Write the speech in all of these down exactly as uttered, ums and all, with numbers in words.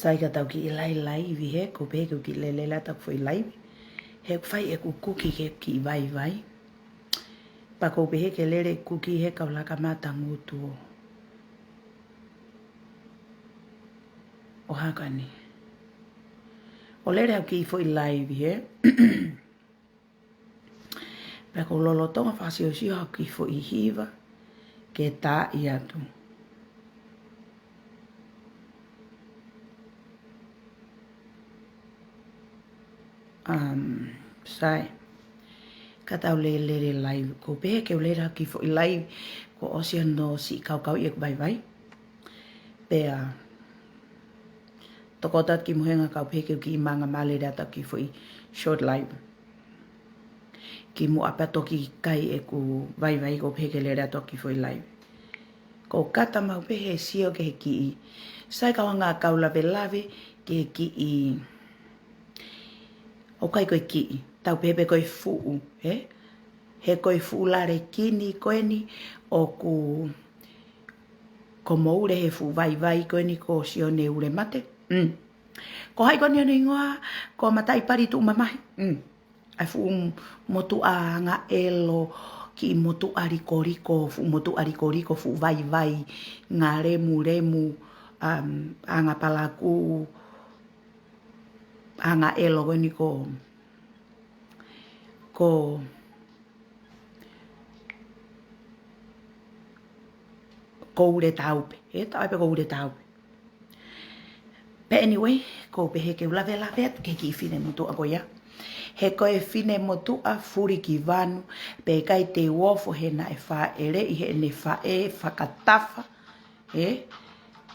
Sai ka tau kiʻi laivi he, ʻoku ou pehē ke u kiʻi lele ʻa ʻeku foʻi laivi. He ʻoku fai ʻeku kuki ke kiʻi vaivai. Pea ʻoku ou pehē ke lele kuki he kau laka matangutu ʻo, ʻo haka ni. ʻO lele au kiʻi foʻi laivi he. Pea ʻoku ou lolotonga fakasiosio ʻeku kiʻi foʻi hiva ke taaʻi atu. Um, sai. Ka tau lele laivi. ʻOku ou pehē ke u lele ʻeku kiʻi foʻi laivi. Kuo ʻosi hono siʻi kaukauʻi ʻeku vaivai. Pea tokoto atu ki muʻa he ʻoku ou pehē ke u kiʻi manga male lele atu ʻeku kiʻi foʻi short laivi. Kimuʻa pea toki kai ʻeku vaivai ʻoku ou pehē ke lele atu ʻeku kiʻi foʻi laivi. ʻOku ou kata maʻu pē he sio ki he kiʻi. Sai ka ʻoku ou hanga ʻo lavelave ki he kiʻi. ʻOku ʻikai ko e kiʻi. Tau pehē pē ko e fuʻu, he? He ko e fuʻu lalekini ko eni ʻoku, ʻoku mou lele he fuʻu vaivai ko eni ko Sione Ulemate. Mm. Ko hai ko eni hono hingoa, ko Mataʻipali Tuʻumamahi. Mm. ʻA e fuʻu motuʻa angaʻelo, kiʻi motuʻa likoliko, fuʻu motuʻa likoliko, fuʻu vaivai, angalemulemu, um, angapalaku, angaʻelo ko eni ko, ko, ko Uletaupe. He, tau pehē ko Uletaupe. But anyway, ʻoku ou pehē ke u lavelave atu ki he kiʻi finemotuʻa ko ia. He ko e finemotuʻa fulikivanu, pea ʻikai te u ofo he naʻe fāʻeleʻi heʻene faʻē fakatafa, he,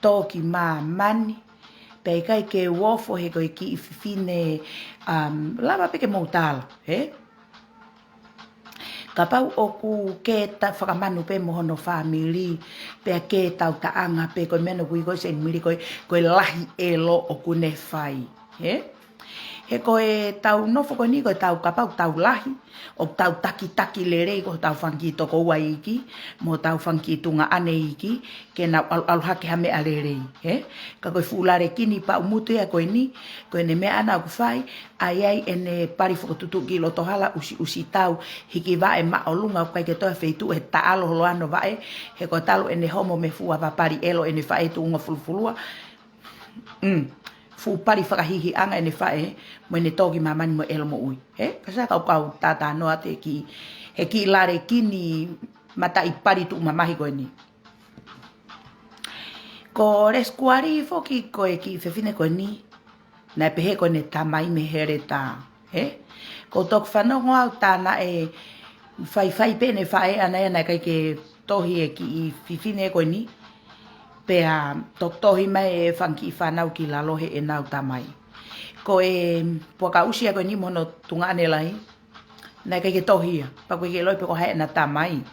tō ki māmani, pea ʻikai ke u ofo he ko e kiʻi fefine, um, lava pē ke mou tala, he? Kapau ʻoku ke ta fakamanu pē mo hono fāmili, pea ke tau taʻanga pē ko e meʻa ʻoku ui ko e Saint Mary ko e, ko e lahi ʻelo ʻoku ne fai. He? He ko e tau nofo ko eni ko e tau kapau tau lahi, ʻoku tau takitaki lelei ko hotau fanga kiʻi tokoua iiki, mo hotau fanga kiʻi tuongaʻane iiki, ke nau ʻalu, ʻalu hake ha meʻa lelei, he? Ka ko e fuʻu lalekini paʻumutu ia ko eni, ko ʻene meʻa ʻana ʻoku fai, ʻai ai ʻene pali fokotuʻutuʻu ki loto hala ʻusiʻusi tau, hiki vaʻe māʻolunga ʻoku ʻikai ke toe feituʻu he taʻalo holo hono vaʻe, he ko e talu ʻene homo mei he fuʻu ava pali ʻelo ʻene faʻē tuʻunga fulufulua. Mm. Fuʻu pali fakahihiʻanga ʻene faʻē, mo ʻene tō ki māmani mo e ʻelo moʻui. He? Ka sai ka u kau tātānoa atu ki he kiʻi lalekini Mataʻipali Tuʻumamahi ko eni. Ko Lesikuali foki ko e kiʻi fefine ko eni, naʻe pehē ko ʻene tamai mei Heletā, he? ʻOku ou toki fanongo au tā naʻe faifai pē ʻene faʻē ʻana ia naʻe ʻikai ke tohi e kiʻi fefine ko eni, pea toki tohi mai e fanga kiʻi fānau ki lalo heʻenau tamai. Ko e puaka ʻusi ia ko eni mo hono tuongaʻane lahi, naʻe ʻikai ke tohi ia, pea ʻoku ʻikai ke ʻiloʻi pe ko hai ʻena tamai.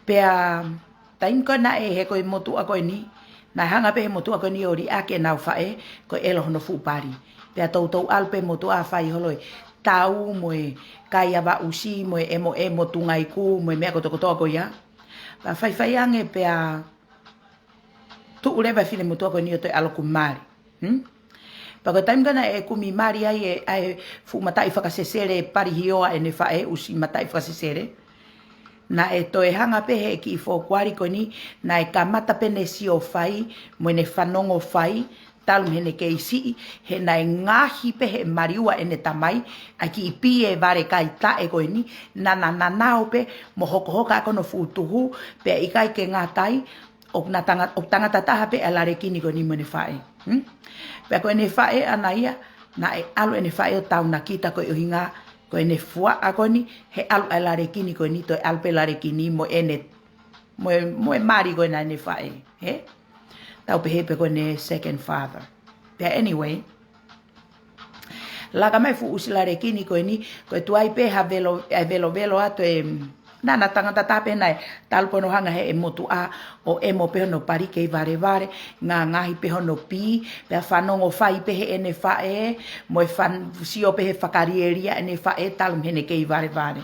Pea taimi ko ē naʻe he ko e motuʻa ko eni, naʻe hanga pē he motuʻa ko eni ʻo liʻaki ʻenau faʻē, ko e ʻelo hono fuʻu pali. Pea toutou ʻalu pē motuʻa fai holo e tau mo e kai ava ʻusi mo e ʻemo ʻemo tungaiku mo e meʻa kotokotoa ko ia. Pea faifai ange pea tuʻu leva e finemotuʻa ko eni ʻo toe ʻalu ʻo kumi mali. Hmm? Pea ko e taimi ko ē naʻe kumi mali ai e, ʻa e fuʻu mataʻi fakasesele pali hioa ʻene faʻē ʻusi mataʻi fakasesele. Naʻe toe hanga pē he kiʻi fokuali ko eni, naʻe kamata pē ʻene sio fai, mo ʻene fanongo fai, talu mei heʻene kei siʻi, he naʻe ngaohi pē he maliua ʻene tamai, ʻa e kiʻi pī e vale kai taʻe ko eni, nana nanao pē, mo hokohoko ʻa hono fuʻu tuhu, pea ʻikai ke ngata ai, ʻoku na tanga-, ʻoku tangata taha pē ʻa e lalekini ko eni mo ʻene faʻē. Hmm? Pea ko ʻene faʻē ʻana ia, naʻe ʻalu ʻene faʻē ʻo taunakita ko e ʻuhinga, ko ʻene fuaʻa ko eni, he ʻalu ʻa e lalekini ko eni, toe ʻalu pē lalekini mo ʻene, mo e, mo e mali ko ena ʻene faʻē, he? Tau pehē pē ko ʻene second father. Pea anyway, laka mai fuʻu ʻusi lalekini ko eni, ko e tuai pē ha velo, e velovelo atu e, nana tangata taha pē naʻe, talu pē hono hanga heʻe motuʻa ʻo ʻemo pē hono pali kei valevale, ngaohi pē hono pī, pea fanongo fai pē heʻene faʻē, mo e fan-, sio pē he fakalielia ʻene faʻē talu mei heʻene kei valevale.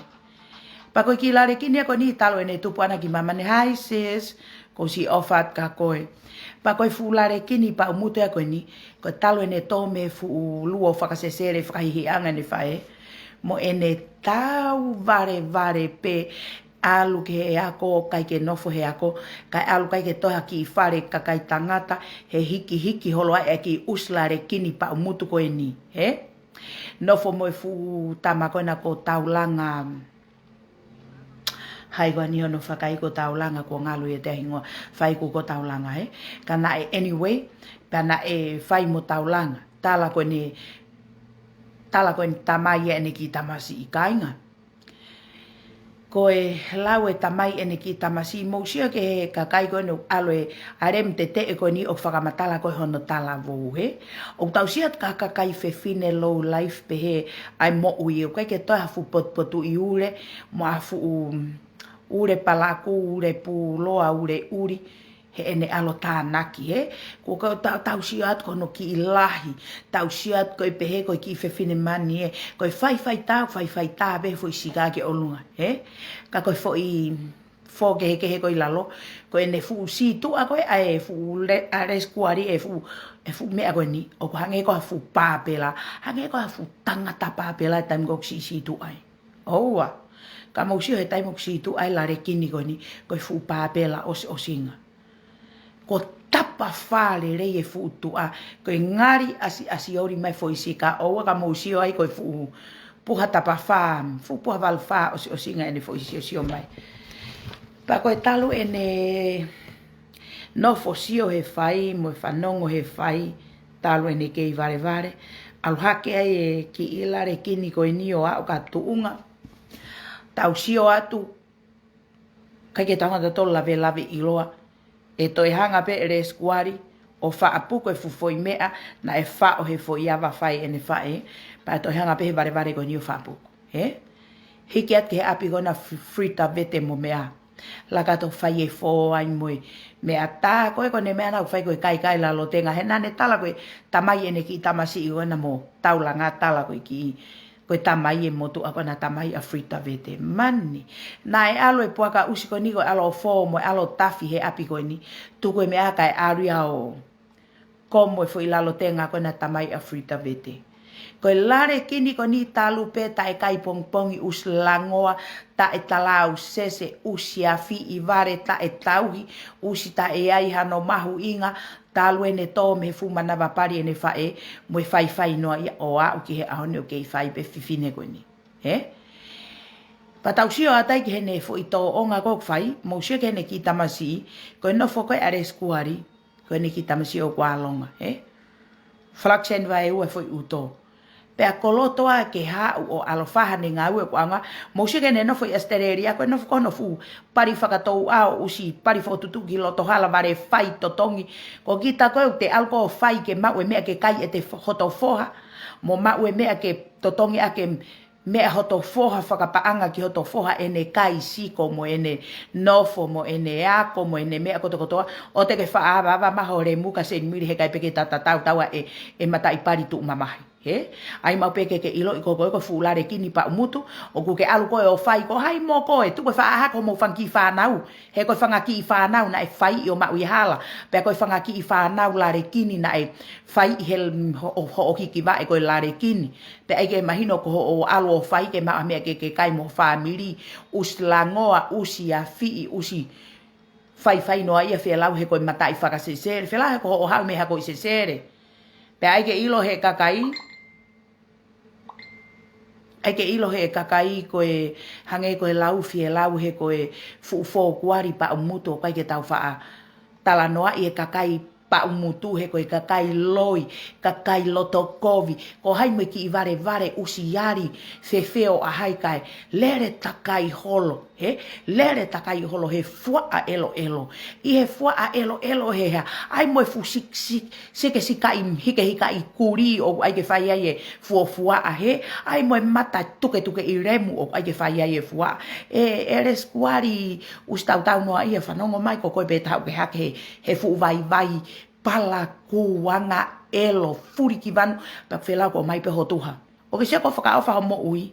Pea ko e kiʻi lalekini ia ko eni talu ʻene tupu ʻana ki māmani, "Hi sis, Ko siʻi ʻofa atu kia koe. Pea ko e fuʻu lale kini paʻumutu ia ko eni, ko e talu ʻene tō mei he fuʻu luo fakasesele fakahihiʻanga ʻene faʻē, mo ʻene tau valevale pē ʻalu ki he ako, ʻikai ke nofo he ako, kae ʻalu ʻikai ke toe ha kiʻi fale kakai tangata, he hikihiki holo ai e kiʻi ʻusi lale kini paʻumutu ko eni, hē? Nofo mo e fuʻu tama ko ena ko Taulanga, hai ko eni hono fakaʻai ko Taulanga, kuo ngalu ia ʻete hingoa, fai ko ko Taulanga, hē? Ka naʻe anyway, pea naʻe fai mo Taulanga. Tala ko eni, tala ko eni tamai ʻene kiʻi tamasiʻi kāinga. Ko e lau e tamai ʻene kiʻi tamasiʻi, mou sio ki he kakai ko eni ʻoku ʻalu e alem teteʻe ko eni ʻo fakamatala ko e hono talavou, hē? ʻOku tau sio atu ki ha kakai fefine low life pehē ʻa e moʻui, ʻoku ʻikai ke toe ha fuʻu potupotuʻi ule, mo ha fuʻu ule palaku, ule pūloa, ule ʻuli, heʻene ʻalu ʻo tānaki, hē? Ko e ka tau, tau sio atu ko hono kiʻi lahi, tau sio atu ko e pehē ko e kiʻi fefine mani, ē. Ko e faifai tā, faifai tā pē foʻi sika ki ʻolunga, hē? Ka ko e foʻi fō kehekehe ko ē ʻi lalo, ko ʻene fuʻu sītuʻa ko ē, ʻa e fuʻu le-, ʻa e rescuer, e fuʻu, e fuʻu meʻa ko eni, ʻoku hangē ko ha fuʻu pāpela, hangē ko ha fuʻu tangata pāpela he taimi ko ē ʻoku siʻi sītuʻa ai. ʻOua. Ka mou sio he taimi ʻoku sītuʻa ai e lale kini ko eni, ko e fuʻu pāpela ʻosiʻosinga. Ko e tapafā lelei e fuʻu tuʻa, ko e ngali ʻasiʻasi ʻoli mai foʻi sika, ʻoua ka mou sio ai ko e fuʻu puha tapafā, fuʻu puha valufā ʻosiʻosinga ʻene foʻi siosio mai. Pea ko e talu ʻene nofo sio he fai, mo e fanongo he fai, talu ʻene kei valevale, ʻalu hake ai e kiʻi lale kini ko eni ʻo aʻu ki ha tuʻunga. Tau sio atu, ʻikai ke tau hanga tautolu lavelaveʻi loa. ʻE toe hanga pē e rescuer ʻo faʻa puku e fuʻu foʻi meʻa naʻe faʻo he foʻi ava fai ʻene faʻē, pea toe hanga pē he valevale ko eni ʻo faʻa puku, hē? Hiki atu ki he ʻapi ko ena f-, Frida Vete mo meʻa. Laka atu ʻo fai e fō ai mo e meʻa tā, ko e ko ʻene meʻa naʻa ku fai ko e kaikai lalo tenga, he naʻa ne tala ko e tamai ʻene kiʻi tamasiʻi ko ena mo Taulanga, tala ko e kiʻi, ko e tamai e motuʻa ko ena, tamai ʻa Frida Vete. Mani. Naʻe ʻalu e puaka ʻusi ko eni ko e ʻalu ʻo fō mo e ʻalu ʻo tafi he ʻapi ko eni. Tuku e meʻa kae ʻalu ia ʻo komo e foʻi lalo tenga ko ena, tamai ʻa Frida Vete. Ko e lale kini ko eni talu pē taʻe kai pongipongi, ʻusi langoa, taʻe talausese, ʻusi afiʻi, vale taʻe tauhi, ʻusi taʻe ai hano mahuʻinga, talu ʻene tō mei he fuʻu manava pali ʻene faʻē, mo e faifai noa ia ʻo aʻu ki he ʻaho ni ʻoku kei fai pē fefine ko eni. Hē? Pea tau sio atu ai ki heʻene foʻi tōʻonga ko ē ʻoku fai, mou sio ki heʻene kiʻi tamasiʻi, ko e nofo ko ē ʻa e rescuer, ko ʻene kiʻi tamasiʻi ʻoku ʻalonga, hē? Falakiseni vaeua e foʻi ʻuto. Pea kolotoa ke haʻu ʻo ʻalofa haʻane ngāue ko ʻanga, mou sio ki heʻene nofo ʻi ʻAositelēlia, ko e nofo ko hono fuʻu pali fakatouʻā ʻo ʻusi pali fokotuʻutuʻu ki loto hala, vale fai totongi. Ko kita ko ē ʻoku te ʻalu ko ē ʻo fai ke maʻu e meʻa ke kai ʻete fo-, hoto foha, mo maʻu e meʻa ke totongi ʻaki e meʻa hoto foha, fakapaʻanga ki hoto foha ʻene kai siko mo ʻene nofo mo ʻene ako mo ʻene meʻa kotokotoa, ʻoua te ke faʻa avaava mai ho lemu ka senimili he ʻikai pē ke ta tatau taua e, e mataʻi pali tuʻu mamahi. Hē? ʻAi maʻu pē ke ke ʻiloʻi ko koe ko e fuʻu lale kini paʻumutu, ʻoku ke ʻalu ko ē ʻo fai, ko hai mo koe, tuku e faʻahi ko hoʻomou fanga kiʻi fānau, he ko e fanga kiʻi fānau naʻe fai ʻo maʻu ʻi hala, pea ko e fanga kiʻi fānau lale kini naʻe fai ʻi he l-, ho-, ho-, hoʻo hiki vaʻe ko e lale kini. Pea ʻai ke mahino ko hoʻo ʻalu ʻo fai ke maʻu ha meʻa ke ke kai mo ho fāmili, ʻusi langoa, ʻusi afiʻi, ʻusi faifai noa ia, felau he ko e mataʻi fakasesele, felau he ko hoʻo haʻu mei ha ko e sesele. Pea ʻai ke ʻilo he kakai, ʻai ke ʻilo he kakai ko e hangē ko e lau fielau he ko e fuʻu fōkuali paʻumutu ʻoku ʻikai ke tau faʻa talanoaʻi e kakai paʻumutu he ko e kakai loi, kakai loto kovi, ko hai mo e kiʻi valevale ʻusi ali, fefeo ʻa hai kae lele takai holo, hē? Lele takai holo he fuaʻa ʻeloʻelo. ʻI he fuaʻa ʻeloʻelo he hā, ʻai mo e fuʻu sik-, sik-, sikesikaʻi, hikehikaʻi kulī ʻoku ʻai ke fai ai e fuofuaʻa, hē? ʻAi mo e mata tuketukeʻi lemu ʻoku ʻai ke fai ai e fuaʻa. E, e rescuer ʻusi tautau noa ia, fanongo mai, ko koe pē te ke haʻu ke hake he, he fuʻu vaivai palaku, angaʻelo, fulikivanu, pea felau ko e ʻomai pē ho tuha. ʻOku ke sio ko e fakaʻofa hoʻo moʻui.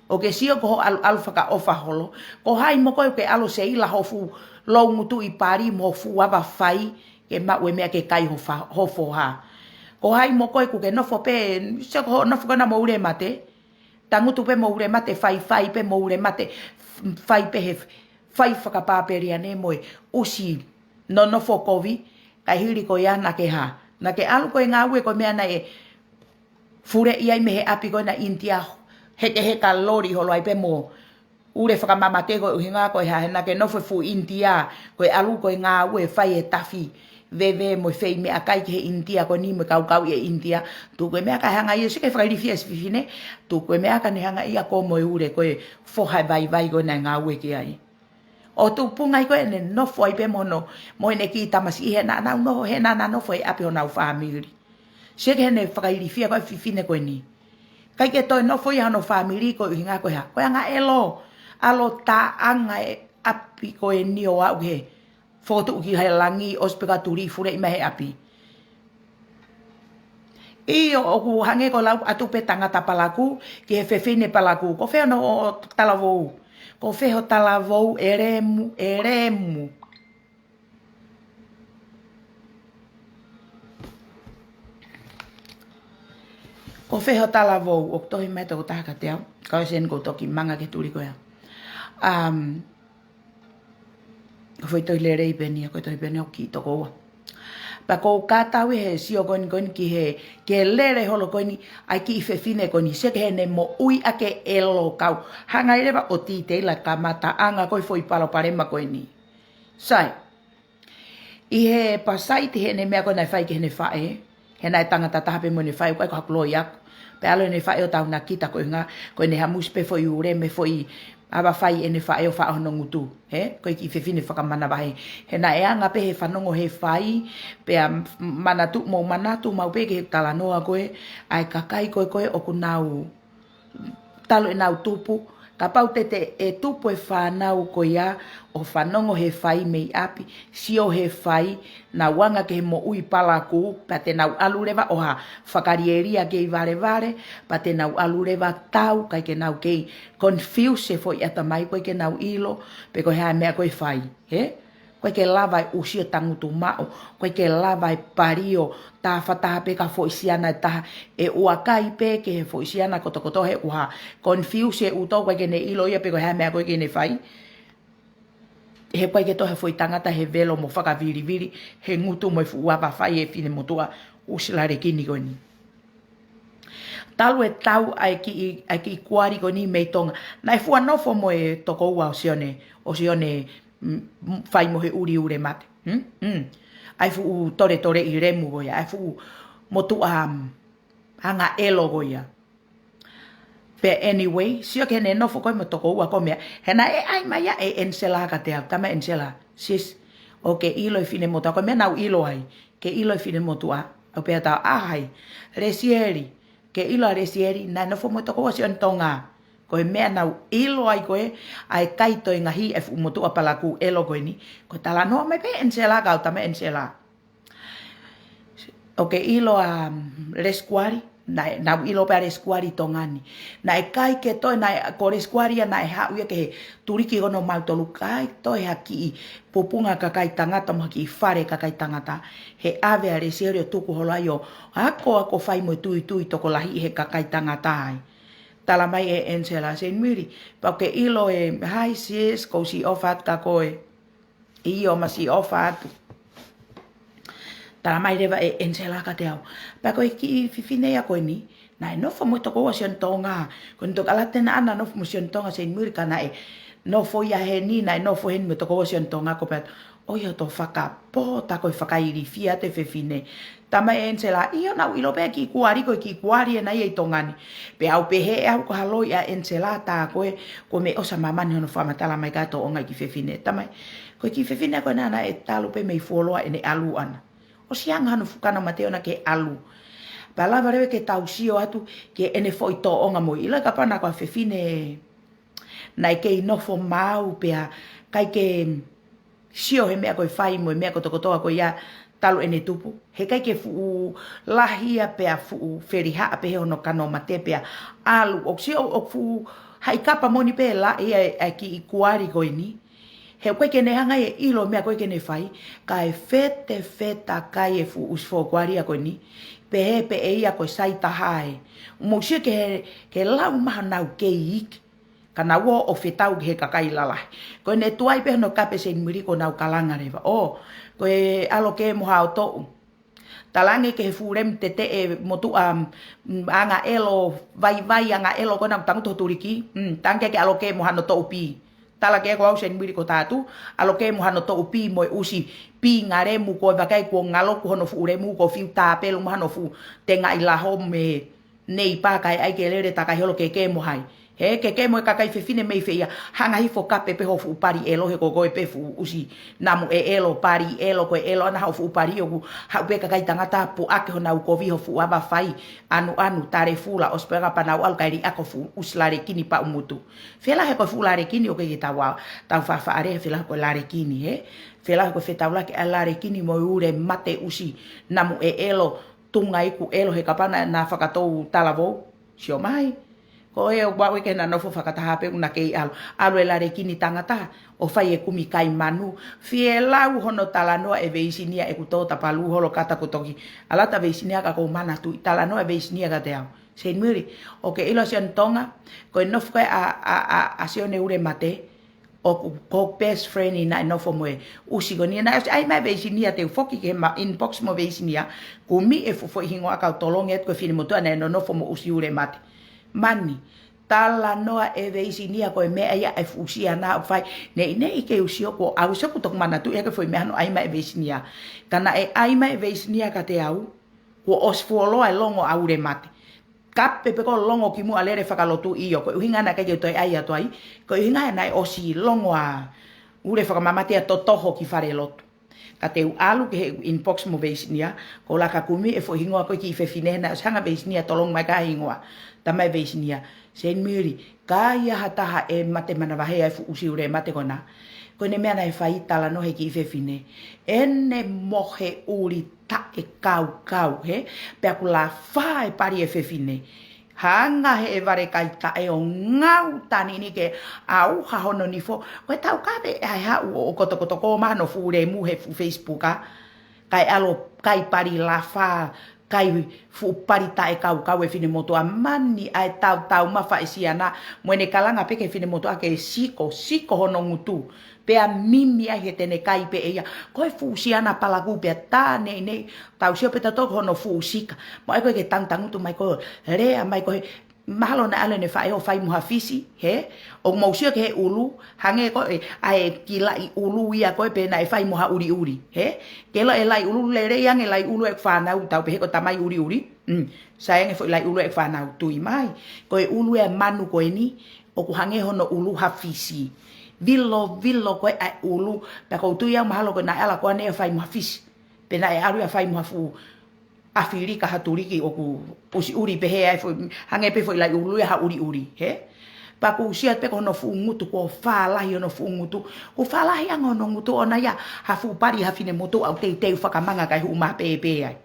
ʻOkú ke sio ko hoʻo ʻalu, ʻalu fakaʻofa holo. Ko hai mo koe ʻokú ke ʻalu ʻo seila ho fuʻu loungutu ʻi pali mo ho fuʻu ava fai ke maʻu e meʻa ke kai ho fa-, ho foha. Ko hai mo koe ʻokú ke nofo pē, sio ko hoʻo nofo ko ena mo ule mate. Tangutu pē mo ule mate, fai, fai pē mo ule mate, fai pē he fai fakapāpeliane mo e ʻusi nonofo kovi, kae hili ko ia naʻá ke hā. Naʻá ke ʻalu ko e ngāue ko e meʻa naʻe fuleʻi ai mei he ʻapi ko ena ʻInitia, hekeheka loli holo ai pē mo ule fakamamate koeʻuhinga ko e hā, he naʻá ke nofo he fuʻu ʻInitia, ko e ʻalu ko e ngāue fai e tafi veve mo e fei meʻakai ki he ʻInitia ko eni mo e kaukauʻi e ʻInitia, tuku e meʻa kae hanga ia, sio ki he fakailifia e siʻi fefine, tuku e meʻa kae ne hanga ia ʻo komo e ule ko e foha e vaivai ko ena ʻe ngāue ki ai. ʻO tupunga ai ko ʻene nofo ai pē mo hono, mo ʻene kiʻi tamasiʻi he naʻa nau nofo, he naʻa na nofo he ʻapi honau fāmili. Sio ki heʻene fakailifia ko e fefine ko eni. ʻIkai ke toe nofo ia hono fāmili koeʻuhinga ko e hā. Ko e angaʻelo, ʻalu ʻo taʻanga e ʻapi ko eni ʻo aʻu ki he fokotuʻu ki he langi ʻosi pē ka tuli fuleʻi mai he ʻapi. ʻIo, ʻoku hangē ko e lau atu pē tangata palakū ki he fefine palakū. Ko fē hono talavou? Ko fē ho talavou, ʻelemu, ʻelemu? Ko fē ho talavou? ʻOku tohi mai tokotaha kiate au. Kau sen ko toki manga ke tuli ko ia. Um, ko e foʻi tohi lelei pē eni ia, ko e tohi pē eni ia ʻoku kiʻi tokoua. Pea ʻoku ou kātaki he sio ko eni, ko eni ki he, ki he lele holo ko eni ʻa e kiʻi fefine ko eni, sio ki heʻene moʻui ʻaki e ʻelo kau. Hanga ai leva ʻo titeila kamataʻanga ko e foʻi palopalema ko eni. Sai. ʻI he pasaiti heʻene meʻa ko ē naʻe fai ki heʻene faʻē, he naʻe tangata taha pē mo ʻene faʻē, ʻoku ʻikai ko haku loi aku. Pea ʻalu ʻene faʻē ʻo taunakita koeʻuhinga ko ʻene hamusi pē foʻi ule mei he foʻi ava fai ʻene faʻē ʻo faʻo hono ngutu. He, ko e kiʻi fefine fakamanavahē. He naʻe anga pē he fanongo he fai, pea manatu, mou manatu maʻu pē ki he talanoa ko ē ʻa e kakai ko ē ko ē ʻoku nau talu ʻenau tupu, kapau te te ʻe tupu e fānau ko ia ʻo fanongo he fai mei ʻapi, sio he fai, nau anga ki he moʻui palakū, pea te nau ʻalu leva ʻo hā, fakalielia kei valevale, pea te nau ʻalu leva tau, ʻikai ke nau kei confuse e foʻi ʻatamai, ʻoku ʻikai ke nau ʻilo pe ko e hā e meʻa ko ē ʻe fai, he? ʻOku ʻikai ke lava e ʻusi ʻo tangutu maʻu, ʻoku ʻikai ke lava e pali ʻo tāfataha pē ki ha foʻi siana ʻe taha, ʻe ʻuakai pē ki he foʻi siana kotokotoa he ʻoku hā, confuse e ʻuto, ʻoku ʻikai ke ne ʻilo ia pe ko e hā e meʻa ko ē ke ne fai. He ʻoku ʻikai ke toe ha foʻi tangata he velo mo fakavilivili he ngutu mo e fuʻu ava fai e finemotuʻa ʻusi lalekini ko eni. Talu e tau ʻa e kiʻi, ʻa e kiʻi kuali ko eni mei Tonga. Naʻe fua nofo mo e tokoua ʻo Sione, ʻo Sione, mm, mm, fai mo he ʻuli ule mate. Hmm? Hmm. ʻA e fuʻu toletoleʻi lemu ko ia, ʻa e fuʻu motuʻa, mm, angaʻelo ko ia. Pea anyway, sio ki heʻene nofo ko ē mo e tokoua ko e meʻa. He naʻe ʻai mai ia ʻe Ensela kiate au, tama Ensela. Sis, ʻoku ke ʻilo e finemotuʻa, ko e meʻa naʻá ku ʻilo ai. Ke ʻilo e finemotuʻa, ʻo pea tau ʻā hai. Lesieli, ke ʻilo ʻa Lesieli, naʻe nofo mo e tokoua ʻo Sione Tonga. Ko e meʻa naʻá ku ʻilo ai ko ē, ʻa e kai toengahi e fuʻu motuʻa palakū ʻelo ko eni. Ko e talanoa mai pē Ensela kiate au, tama Ensela. ʻOku ke ʻilo ʻa, mm, Lesikuali, naʻe, naʻá ku ʻilo pē ʻa Lesikuali ʻi Tonga ni. Naʻe ʻikai ke toe, naʻe, ko Lesikuali ia naʻe haʻu ia ki he tuliki ko ē ʻo mautolu, ʻikai toe ha kiʻi pupunga kakai tangata mo ha kiʻi fale kakai tangata. He ʻave ʻa Lesieli ʻo tuku holo ai ʻo ako, ako fai mo e tuitui tokolahi he kakai tangata ai. Tala mai ʻe Ensela, Seinimili, pea ʻoku ke ʻilo ē, hai sis, ʻoku ou siʻi ʻofa atu kia koe. ʻIo, ma siʻi ʻofa atu. Tala mai leva ʻe Ensela kiate au. Pea ko e kiʻi fefine ia ko eni, naʻe nofo mo e tokoua ʻo Sione Tonga. Ko ʻene toki ʻalu atu ena ʻana nofo mo Sione Tonga, Seinimili, ka naʻe nofo ia heni, naʻe nofo heni mo e tokoua ʻo Sione Tonga, ʻoku ou pehē atu, ʻoiauē, tō fakapō, tā ko e fakailifia atu e fefine. Tala mai ʻe Ensela, ʻio, naʻá ku ʻilo pē kiʻi kuali, ko e kiʻi kuali ena ia ʻi Tonga ni. Pea u pehē ʻe au ko ha loi ʻa Ensela, tā ko ē, ko e meʻa ʻoku ʻosi ʻa māmani hono fakamatala mai kia tōʻonga e kiʻi fefine. Tala mai, ko e kiʻi fefine ko ena naʻe talu pē mei fuoloa ʻene ʻalu ʻana. ʻOsi anga hono fuʻu kano mate ʻona ke ʻalu. Pea lava leva ke tau sio atu ki heʻene foʻi tōʻonga moʻui. ʻIlo kapau naʻá ko ha fefine naʻe kei nofo maʻu pea ʻikai ke sio he meʻa ko ē ʻe fai mo e meʻa kotokotoa ko ia talu ʻene tupu. He ʻikai ke fuʻu lahi ia pea fuʻu felihaʻa pē he hono kano mate pea ʻalu. ʻOku sio ʻoku fuʻu Haʻi kapa moʻoni pē laʻi ʻa e, ʻa e kiʻi kuali ko eni. He ʻoku ʻikai ke ne hanga ʻe ʻilo meʻa ko ē ke ne fai, kae fetefetakai e fuʻu ʻusi foʻi kuali ia ko eni. Pehē pē ʻe ia ko e sai taha ē. Mou sio ki he, ki he lau maha nau kei iiki. Ka nau ō ʻo fetau ki he kakai lalahi. Ko ʻene tuai pē hono kape Seinimili ko nau kalanga leva. ʻO, ko e ʻalo kē mo hao toʻu. Talaange ki he fuʻu lemu teteʻe motuʻa, mm, anga ʻelo, vaivai anga ʻelo ko ena tangutu ho tuliki. Mm, talaange ki he ʻalo kē mo hano toʻu pī. Tala ke ko au Seinimili ko tātu, ʻalo kē mo hano toʻu pī mo e ʻusi pī ngalemu ko e vakai kuo ngalo kuo hono fuʻu lemu kuo fiu tāpelu mo hano fuʻu tengaʻi laho mei he neipa kae ʻai ke lele takai holo ke kē mo hai. He ke kē mo e kakai fefine mei fē ia, hanga hifo kape pē ho fuʻu pali ʻelo he ko koe pē fuʻu ʻusi namu ʻe ʻelo, pali ʻelo, ko e ʻelo ʻana haʻo fuʻu pali ʻoku haʻu pē kakai tangata puʻaki honau kovi ho fuʻu ava fai, ʻanuʻanu, tale fula, ʻosi pē ka panau ʻalu kae liʻaki ho fuʻu ʻusi lalekini paʻumutu. Fēlā he ko e fuʻu lalekini ʻoku ʻikai ke tau, tau faʻafaʻalea, fēlā ko e lalekini, he? Fēlā ko e fetaulaki ʻa e lalekini mo e ule mate ʻusi namu ʻe ʻelo, tunga iku ʻelo he kapau naʻa na fakatou talavou. Sio mai. Ko e ʻoku ʻikai ke na nofo fakataha pē ʻoku na kei ʻalu. ʻAlu e lalekini tangata ʻo fai e kumi kai manu. Fielau hono talanoa e veisinia ʻeku tō tapalū holo kata ko toki. ʻAlu atu veisinia ka kou manatuʻi talanoa e veisinia kiate au. Seinimili, ʻoku ke ʻilo Sione Tonga, ko e nofo ko ē ʻa, ʻa, ʻa, ʻa Sione ule mate, ʻoku, ko e best friend ʻi naʻe nofo mo e ʻusi ko eni, naʻe ʻosi ʻai mai veisinia te u foki ki he ma-, inbox mo veisinia, kumi e fuʻu foʻi hingoa kau tolongi atu ko e finemotuʻa naʻe nonofo mo ʻusi ule mate. Mani, talanoa e veisinia ko e meʻa ia e fuʻu siana ʻoku fai, neʻineʻi ke u sio ko au sio ʻoku toki manatuʻi ʻa e foʻi meʻa naʻe ʻai mai e veisinia. Ka naʻe ʻai mai e veisinia kiate au, kuo ʻosi fuoloa e longo ʻa ule mate. Kape pē ko e longo kimuʻa lele fakalotu ʻio, ko e ʻuhinga naʻe ʻikai ke u toe ʻai atu ai, ko e ʻuhinga naʻe ʻosi longo ʻa ule fakamamate ʻa totoho ki fale lotu. Ka te u ʻalu ki he inbox mo veisinia, ko laka kumi e foʻi hingoa ko e kiʻi fefine naʻe ʻosi hanga veisinia tolongi mai ka hingoa. Tala mai veisinia, Seinimili, ka ʻi ai ha taha ʻe mate manavahē ʻa e fuʻu ʻusi ule mate ko ena. Ko ʻene meʻa naʻe fai talanoa he kiʻi fefine. ʻEne mohe ʻuli taʻekaukau, he? Pea ʻoku lafā e pali e fefine. Hanga he ʻe vale kai taʻe ʻo ngau tani ni ke ʻauha hono nifo. Ko e tau kape ʻe haʻu ʻo, ʻo kotokotoko ma hono fuʻu lemu he fuʻu Facebook ʻa. Kae ʻalu ʻo kai pali lafā, kai fuʻu pali taʻekaukau e finemotuʻa. Mani ʻa e tautau mafa e siana, mo ʻene kalanga pē ki he finemotuʻa ke siko, siko hono ngutu. Pea mimi ai he te ne kai pē ʻe ia. Ko e fuʻu siana palakū pea tā neʻineʻi, tau sio pē tautolu hono fuʻu sika. Mo ʻai ko e ke tangutangutu mai ko e, lea mai ko e, mahalo naʻe ʻalu ʻene faʻē ʻo fai mo ha fisi, he? ʻOku mou sio ki he ʻulu, hangē ko e, ʻa e kiʻi laʻi ʻulu ia ko ē pē naʻe fai mo ha ʻuliʻuli, he? Ke ʻilo e laʻi ʻulu lelei ange laʻi ʻulu ʻeku fānau tau pehē ko e tamai ʻuliʻuli. Mm. Sai ange foʻi laʻi ʻulu ʻeku fānau tui mai. Ko e ʻulu e manu ko eni, ʻoku hangē hono ʻulu ha fisi. Vilovilo ko ē ʻa e ʻulu, pea kou tui au mahalo ko e naʻe ʻalu ko ē ʻo fai mo ha fisi. Pe naʻe ʻalu ia ʻo fai mo ha fuʻu ʻAfilika ha tuliki ʻoku ʻusi ʻuli pehē ai foʻi, hangē pē foʻi laʻi ʻulu ia ha ʻuliʻuli, he? Pea kou sio pē ko hono fuʻu ngutu, kuo fālahi hono fuʻu ngutu. Kuo fālahi ange hono ngutu ʻona ia ha fuʻu pali ha finemotuʻa ʻoku teuteu fakamanga kae huʻu mā pēpē ai.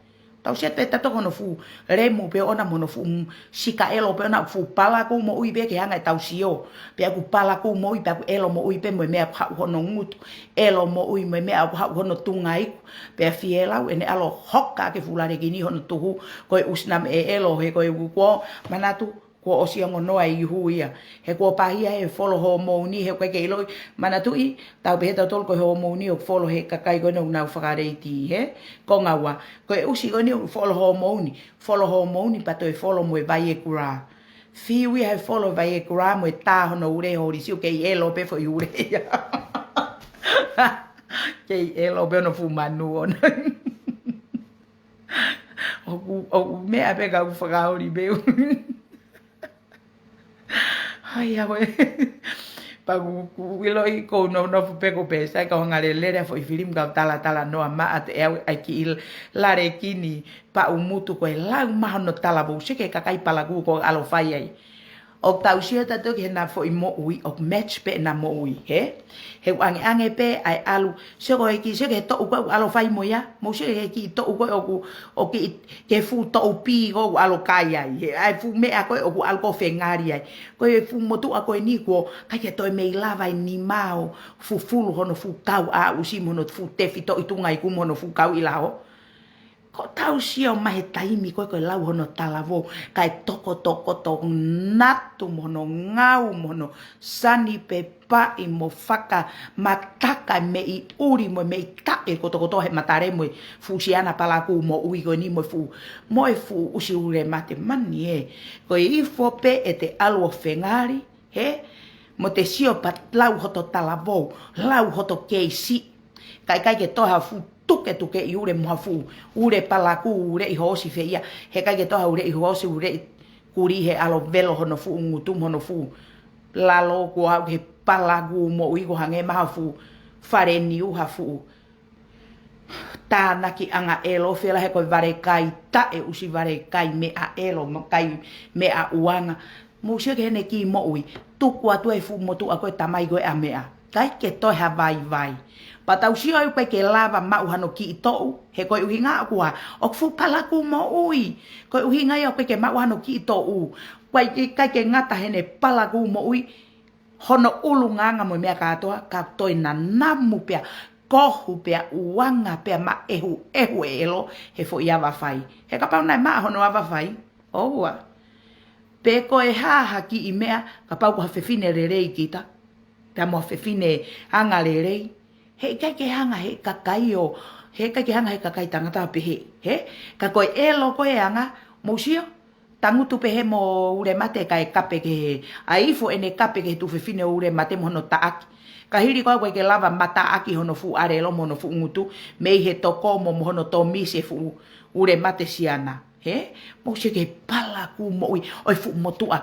Tau sio pē tautolu hono fuʻu lemu pē ʻona mo hono fuʻu sika ʻelo pē ʻona ʻoku fuʻu palakū moʻui pē ke hanga ʻe tau sio. Pea ʻoku palakū moʻui, pea ʻoku ʻelo moʻui pē mo e meʻa ʻoku haʻu hono ngutu. ʻElo moʻui mo e meʻa ʻoku haʻu hono tunga iku. Pea fielau ʻene ʻalu ʻo hoka ʻaki e fuʻu lalekini hono tuhu, ko e ʻusi namu ʻe ʻelo, he ko e ʻuku kuo manatu, kuo ʻosi ongo noa e ihu ia. He kuo pāhia he folo homouni, he ʻoku ʻikai ke ʻiloʻi, manatuʻi, tau pehē tautolu ko e homouni ʻoku folo he kakai ko ena ʻoku nau fakaleiti, he? Ko ngaua, ko e ʻusi ko eni ʻoku folo homouni, folo homouni pea toe folo mo e Viagra. Fiu ia he folo Viagra mo e tā hono ule holisi ʻoku kei ʻelo pē foʻi ule ia. Kei ʻelo pē hono fuʻu manu ʻona. ʻOku, ʻoku meʻa pē ka ʻoku fakaoli pē. Hai, ʻa koe. Pea ʻoku, ʻoku ʻiloʻi kou nonofo pē kou pē, sai ka hanga lelele ʻa foʻi filimu kau talatalanoa maʻa te au ʻai kiʻi lalekini paʻumutu ko e lau maha hono talavou sio ki he kakai palakū ko ʻalu ʻo fai ai. ʻOku tau sio tautolu ki heʻena foʻi moʻui, ʻoku match pē ʻena moʻui, hē? He ʻoku ʻangeʻange pē ʻa e ʻalu, sio ko e kiʻi, sio ki he toʻu ko ē ʻoku ʻalu ʻo fai mo ia, mou sio ki he kiʻi toʻu ko ē ʻoku, ʻoku kiʻi, ki he fuʻu toʻu pī ko ē ʻoku ʻalu ʻo kai ai, hē? ʻA e fuʻu meʻa ko ē ʻoku ʻalu ko ē ʻo fengari ai. Ko e fuʻu motuʻa ko eni kuo ʻikai ke toe mei lava e nima ʻo fufulu hono fuʻu kau ʻaʻusi mo hono fuʻu tefitoʻi tunga iku mo hono fuʻu kau ʻi laho. Ko ʻetau sio mai he taimi ko ē ko e lau hono talavou, kae tokotokoto natu mo hono ngau mo hono sanipepaʻi mo fakamataka e meʻi ʻuli mo e meʻi taʻe kotokotoa he matale mo e fuʻu siana palakū moʻui ko eni mo e fuʻu, mo e fuʻu ʻusi ule mate mani ē. Ko e ifo pē ʻete ʻalu ʻo fengari, hē? Mo te sio pea lau hoto talavou, lau hoto keisi. Kae ʻikai ke toe ha fuʻu tuketukeʻi ule mo ha fuʻu ule palakū, uleʻi hoosi fē ia. He ʻikai ke toe ha uleʻi hoosi, uleʻi kulī he ʻalu ʻo velo hono fuʻu ngutu mo hono fuʻu lalo kuo aʻu ki he palakū moʻui kuo hangē mai ha fuʻu fale niu, ha fuʻu tānaki angaʻelo, fēlā he ko e valekai taʻe ʻusi, valekai meʻa ʻelo, mo e kai meʻa ʻuanga. Mou sio ki heʻene kiʻi moʻui. Tuku atu e fuʻu motuʻa ko e tamai ko ē ʻa meʻa. ʻIkai ke toe ha vaivai. Pea tau sio ai ʻoku ʻikai ke lava maʻu hano kiʻi toʻu. He ko e ʻuhinga ʻoku hā? ʻOku fuʻu palakū moʻui. Ko e ʻuhinga ia ʻoku ʻikai ke maʻu hano kiʻi toʻu. ʻIkai ke, ʻikai ke ngata heʻene palakū moʻui, hono ʻulungaanga mo e meʻa kātoa, ka toe nanamu pea, kohu pea, ʻuanga pea, maʻehuʻehu e ʻelo he foʻi ava fai. He kapau naʻe maʻa hono ava fai, ʻoua. Pe ko e hā ha kiʻi meʻa, kapau ko ha fefine lelei kita, pea mo ha fefine angalelei, he ʻikai ke hanga he kakai ʻo, he ʻikai ke hanga he kakai tangata ʻo pehē, hē? Ka ko e ʻelo ko e anga, mou sio, tangutu pē he mo ule mate kae kape ki he, ʻa e ifo ʻene kape ki he tuofefine ʻo ule mate mo hono taʻaki. Ka hili ko ē ʻoku ʻikai ke lava mataʻaki hono fuʻu ʻalelo mo hono fuʻu ngutu, mei he toko mo, mo hono tōmisi e fuʻu ule mate siana, hē? Mou sio ki he palakū moʻui ʻo e fuʻu motuʻa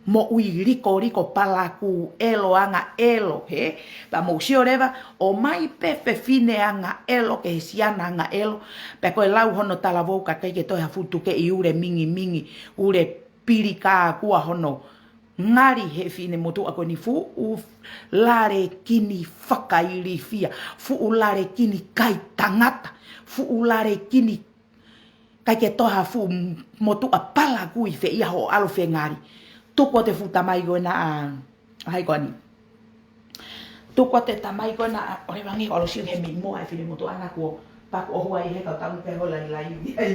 moʻui likoliko palakū ʻelo angaʻelo, hē? Pea mou sio leva, ʻomai pē fefine angaʻelo ki he siana angaʻelo, pea ko e lau hono talavou ka ʻikai ke toe ha fuʻu tukeʻi ule mingimingi, ule pili kākua hono ngali he fefine motuʻa ko eni, fuʻu lalekini fakailifia, fuʻu lalekini kai tangata, fuʻu lalekini ʻikai ke toe ha fuʻu motuʻa palakū ʻi fē ia hoʻo ʻalu ʻo fengari. Tuku atu e fuʻu tamai ko ena ʻa, ʻa hai ko eni. Tuku atu e tamai ko ena ʻa, ʻoua leva ange ʻo ʻalu ʻo sio he meimei moa e fefine motuʻa na kuo paku ʻohu ai he kau tangu pē ho lailai ai.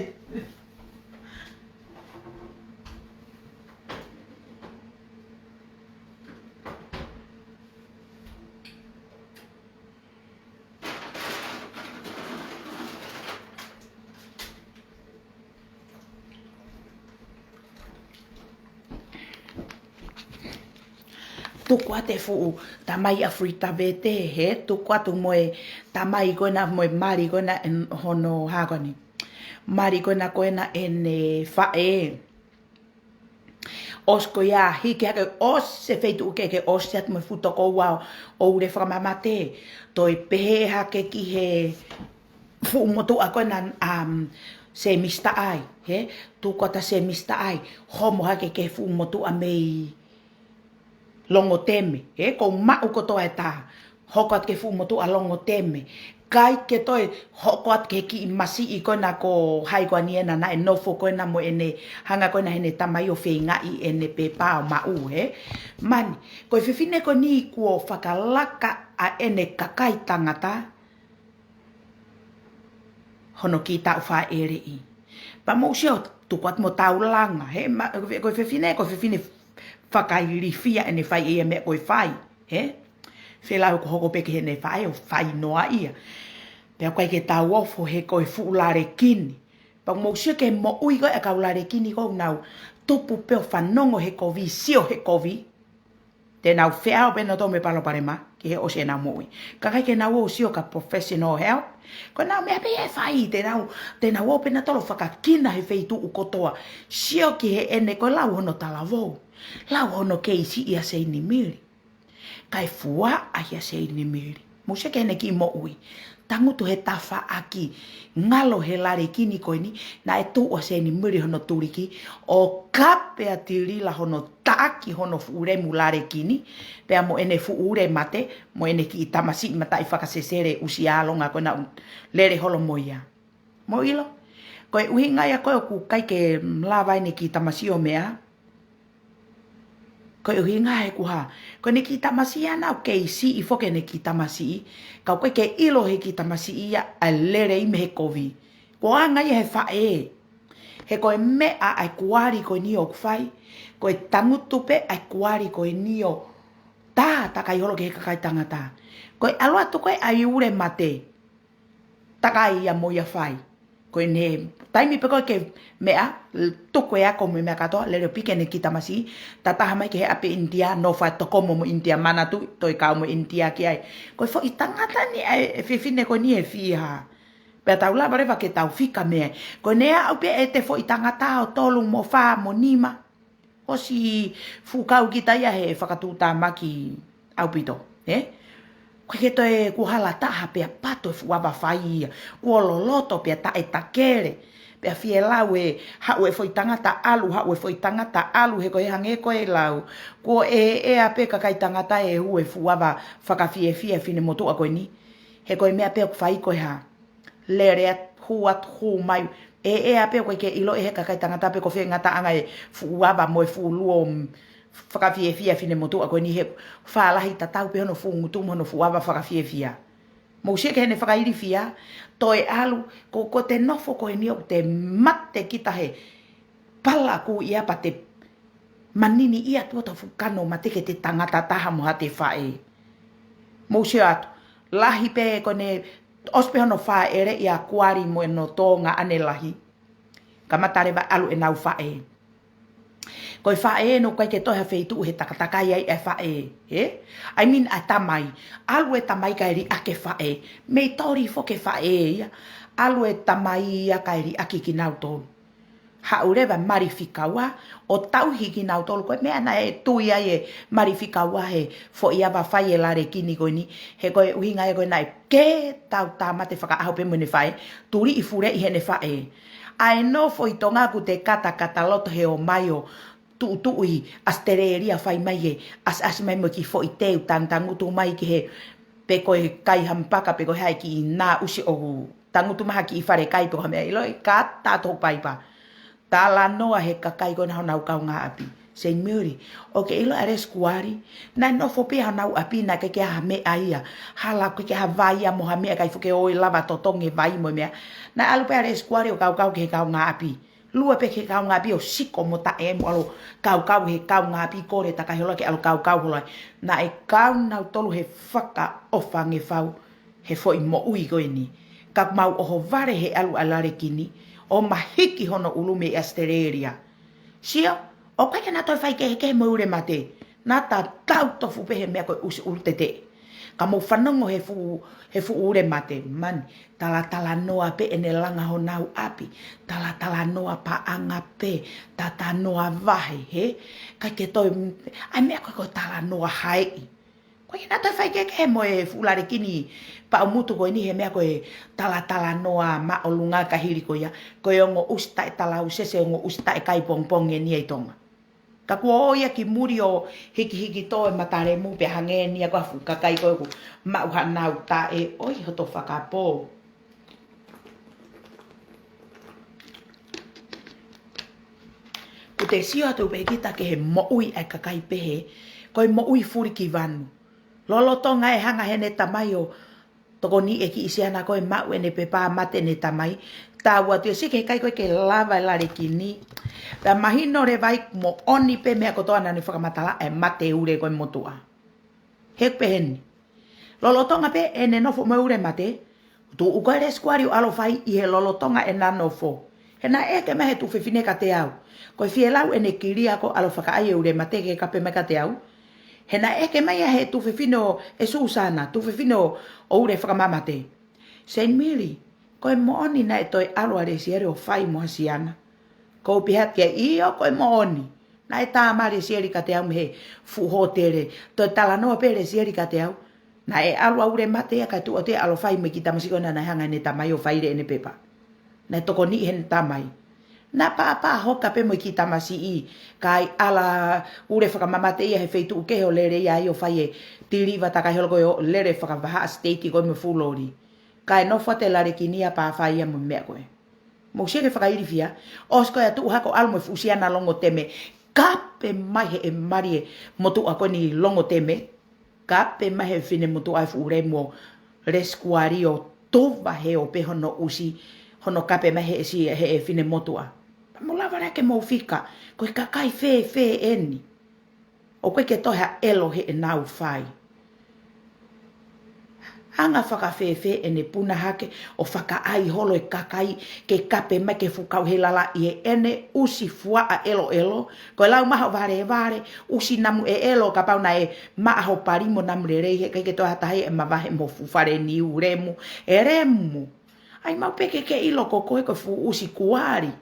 Tuku atu e fuʻu tamai ʻa Frita Vete, hē, tuku atu mo e tamai ko ena, mo e mali ko ena, em, hono hā ko eni. Mali ko ena ko ena ʻene faʻē. ʻOsi ko ia, hiki hake, ʻosi e feituʻu kehe, ʻosi atu mo e fuʻu toko ua ʻo, ʻo ule fakamamate. Toe pehē hake ki he fuʻu motuʻa ko ena, um, Semisi Taʻai, hē? Tuku atu ʻa Semisi Taʻai, homo hake ki he fuʻu motuʻa mei Longoteme, hē? Kuo maʻu kotoa e taha. Hoko atu ki he fuʻu motuʻa Longoteme. ʻIkai ke toe hoko atu ki he kiʻi masiʻi ko ena ko hai ko eni ena naʻe nofo ko ena mo ʻene hanga ko ena heʻene tamai ʻo feingaʻi ʻene pepa ʻo maʻu, hē? Mani, ko e fefine ko eni kuo fakalaka ʻa ʻene kakai tangata hono kiʻi taʻu fāʻeleʻi. Pea mou sio, tuku atu mo taulanga, hē, ma-, ko e fefine, ko e fefine fakailifia ʻene fai ʻe ia meʻa ko e fai, hē? Fēlā ʻoku hoko pē ki heʻene faʻē ʻo fai noa ia. Pea ʻoku ʻikai ke tau ofo he ko e fuʻu lalekini. Pea mou sio ki he moʻui ko ē ʻa e kau lalekini ko ē ʻoku nau tupu pē ʻo fanongo he kovi, sio he kovi. Te nau feʻao pē nautolu mo e palopalema ki he ʻosi ʻenau moʻui. Ka ʻikai ke nau ō ʻo sio ki ha professional help. Ko ʻenau meʻa pē ia ʻe fai, te nau, te nau ō pē nautolu ʻo fakakina he feituʻu kotoa. Sio ki heʻene, ko e lau hono talavou. Lau hono keisi ʻia Seinimili. Kae fuaʻa ʻia Seinimili. Mou sio ki heʻene kiʻi moʻui. Tangutu he tafaʻaki, ngalo he lalekini ko eni, naʻe tuʻu ʻa Seinimili hono tuliki, ʻo kape ʻa Tilila hono taʻaki hono fuʻu lemu lalekini, pea mo ʻene fuʻu ule mate, mo ʻene kiʻi tamasiʻi mataʻi fakasesele ʻusi ʻālonga ko ē naʻe lele holo mo ia. Mou ʻilo? Ko e ʻuhinga ia ko ē ʻoku ʻikai ke lava ʻene kiʻi tamasiʻi ʻo meʻa. Ko e ʻuhinga he kuo hā. Ko ʻene kiʻi tamasiʻi ʻana ʻoku kei siʻi foki ʻene kiʻi tamasiʻi. Ka ʻoku ʻikai ke ʻilo he kiʻi tamasiʻi ia ʻa e lelei mei he kovi. Ko e anga ia he faʻē. He ko e meʻa ʻa e kuali ko eni ʻoku fai. Ko e tangutu pē ʻa e kuali ko eni ʻo tā takai holo ki he kakai tangata. Ko e ʻalu atu ko ē ʻa e ule mate. Takai ia mo ia fai. Ko ʻene taimi pē ko ē ke meʻa, tuku e ako mo e meʻa kātoa, lele ʻo piki ʻene kiʻi tamasiʻi, tātaha mai ki he ʻapi ʻInitia, nofo ʻo toko mo mo ʻInitia, manatuʻi, toe kau mo ʻInitia ki ai. Ko e foʻi tangata ni ʻa e fefine ko eni ʻe fiha. Pea tau lava leva ke tau fika mei ai. Ko ʻene aʻu pē ʻete foʻi tangata ʻo tolu mo fā mo nima. ʻOsi fuʻu kau kita ia he fakatuʻutāmaki ʻaupito, ē? ʻOku ʻikai ke toe, kuo hala taha pea pato e fuʻu ava fai ia. Kuo loloto pea taʻe takele. Pea fie lau e haʻu e foʻi tangata ʻalu, haʻu e foʻi tangata ʻalu he ko e hangē ko e lau. Kuo ʻeʻea pē kakai tangata ʻe hū e fuʻu ava fakafiefia finemotuʻa ko eni. He ko e meʻa pē ʻoku fai ko e hā. Lele atu, hū atu, hū mai. ʻEʻea pē ʻoku ʻikai ke ʻilo ʻe he kakai tangata pe ko fē ngataʻanga e fuʻu ava mo e fuʻu luo, mm, fakafiefia finemotuʻa ko eni he fālahi tatau pē hono fuʻu ngutu mo hono fuʻu ava fakafiefia. Mou sio ki heʻene fakailifia, toe ʻalu, ko, ko ʻete nofo ko eni ʻoku te mate kita he palaku ia pea te manini ia tuʻa ʻo fuʻu kano mate ki heʻete tangata taha mo haʻate faʻē. Mou sio atu, lahi pē ko ʻene ʻosi pē hono fāʻeleʻi ʻa kuali mo hono tōnga ʻane lahi. Kamata leva ʻalu ʻenau faʻē. Ko e faʻē eni ʻoku ʻikai ke toe ha feituʻu he takatakai ai e faʻē, ē? I mean, ʻa e tamai. ʻAlu e tamai kae liʻaki e faʻē. Mei toli foki e faʻē ia. ʻAlu e tamai ia kae liʻaki kinautolu. Haʻu leva mali fika ua, ʻo tauhi kinautolu ko e meʻa naʻe tui ai e mali fika ua he foʻi ava fai e lalekini ko eni, he ko e ʻuhinga ia ko ē naʻe kē tau tāmate fakaʻaho pē mo ʻene faʻē, tuliʻi fuleʻi heʻene faʻē. ʻA e nofo ʻi Tonga ʻoku te katakata loto he ō mai ʻo tuʻutuʻu ʻi ʻAositelēlia fai mai e ʻasiʻasi mai mo e kiʻi foʻi teu tangutangutu mai ki he pe ko e kai hamapaka pe ko e hā e kiʻi nā ʻusi ʻoku tangutu mai ha kiʻi fale kai pe ko ha meʻa ʻilo ʻi ka tato paipa. Talanoa he kakai ko ena honau kaungāʻapi. Seinimili, ʻoku ke ʻilo ʻa Lesi Kuali, naʻe nofo pē honau ʻapi naʻe ʻikai ke ʻi ai ha meʻa ia. Hala ʻoku ʻikai ke ʻi ai ha vai ia mo ha meʻa ʻikai foki ke ʻi ai e lava totongi e vai mo e meʻa. Naʻe ʻalu pē ʻa Lesi Kuali ʻo kaukau ki he kaungāʻapi. Lue pē ki he kaungāʻapi ʻo siko mo taʻe mo ʻalu ʻo kaukau he kaungāʻapi kole takai holo ke ʻalu ʻo kaukau holo ai. Naʻe kau nautolu he fakaʻofa ange fau he foʻi moʻui ko eni. Ka mau ʻohovale he ʻalu ʻa e lalekini, ʻo mahiki hono ʻulu mei ʻAositelēlia. Sio, ʻoku ʻikai ke na toe faikehekehe mo e ule mate. Na tatau tofu pē he meʻa ko e ʻusi ʻulu teteʻe. Ka mou fanongo he fuʻu, he fuʻu ule mate. Mani, talatalanoa pē ʻene langa honau ʻapi. Talatalanoa paʻanga pē. Tatanoa vahe, he? ʻIkai ke toe, ʻa e meʻa ko ē ko e talanoa haeʻi. ʻOku ʻikai ke na toe faikehekehe mo e fuʻu lalekini paʻumutu ko eni he meʻa ko e talatalanoa māʻolunga ka hili ko ia. Ko e ongo ʻusi taʻe talausese, ongo ʻusi taʻe kai pongipongi eni ʻi Tonga. Ka kuo ō ia ki muli ʻo hikihiki tō e matalemu pea hangē ni ia ko e fuʻu kakai ko ē ʻoku maʻu hanau taʻe ʻoi hoto fakapō. ʻOku te sio atu pē kita ki he moʻui ʻa e kakai pehē, ko e moʻui fulikivanu. Lolotonga e hanga heʻene tamai ʻo tokoni e kiʻi siana ko ē maʻu ʻene pepa mate ʻene tamai. Tau atu ia sio ki he kakai ko ē ke lava e lalekini. Pea mahino leva ai moʻoni pē meʻa kotoa naʻa ne fakamatala e mate ule ko e motuʻa. He ʻoku pehē ni. Lolotonga pē ʻene nofo mo e ule mate, tuʻu ko ē Lesi Kuali ʻo ʻalu ʻo fai ʻi he lolotonga ʻena nofo. He naʻe ʻeke mai he tuofefine kiate au. Ko e fie lau ʻene kilia ko ʻalu ʻo fakaʻai e ule mate ke kape mai kiate au. He naʻe ʻeke mai ia he tuofefine ʻo e Susana, tuofefine ʻo, ʻo ule fakamamate. Seinimili, ko e moʻoni naʻe toe ʻalu ʻa Lesieli ʻo fai mo ha siana? Ko u pehē atu ki ai ʻio ko e moʻoni. Naʻe tā mai ʻa Lesieli kiate au mei he fuʻu hōtele. Toe talanoa pē ʻa Lesieli kiate au. Naʻe ʻalu ʻo ule mate ia kae tuʻu atu ia ʻo ʻalu ʻo fai mo e kiʻi tamasiʻi ko ē naʻa ne hanga ʻene tamai ʻo fai ʻene pepa. Naʻe tokoniʻi heʻene tamai. Naʻe pāpā hoka pē mo e kiʻi tamasiʻi, kae ʻalu ʻo ule fakamamate ia he feituʻu kehe ʻo lele ia ai ʻo fai e tiliva takai holo ko ē ʻo lele fakavahaʻa siteiti ko ē mo e fuʻu loli. Kae nofo atu e lalekini ia pāpā ia mo e meʻa ko ē. Mou sio ki he fakailifia, ʻosi ko ia tuʻu hake ʻo ʻalu mo e fuʻu siana longo teme, kape mai heʻe mali e motuʻa ko eni longo teme, kape mai heʻe finemotuʻa e fuʻu lemu ʻo lesi kuali ʻo tuva he ʻo pē hono ʻusi, hono kape mai heʻe si-, heʻe finemotuʻa. Mou lava leva ke mou fika, ko e kakai fēfē eni. ʻOku ʻikai ke toe ha ʻelo heʻenau fai. Anga fakafēfē ʻene puna hake ʻo fakaʻai holo e kakai ke kape mai ke fuʻu kau he lalaʻi heʻene ʻusi fuaʻa ʻeloʻelo. Ko e lau mai hoʻo valevale, ʻusi namu ʻeʻelo kapau naʻe maʻa ho pali mo namu lelei, heʻikai ke toe ha taha ia ʻe mavahe mo e fuʻu fale niu lemu, ʻe lemu. ʻAi maʻu pē ke ke ʻilo ko koe ko e fuʻu ʻusi kuali,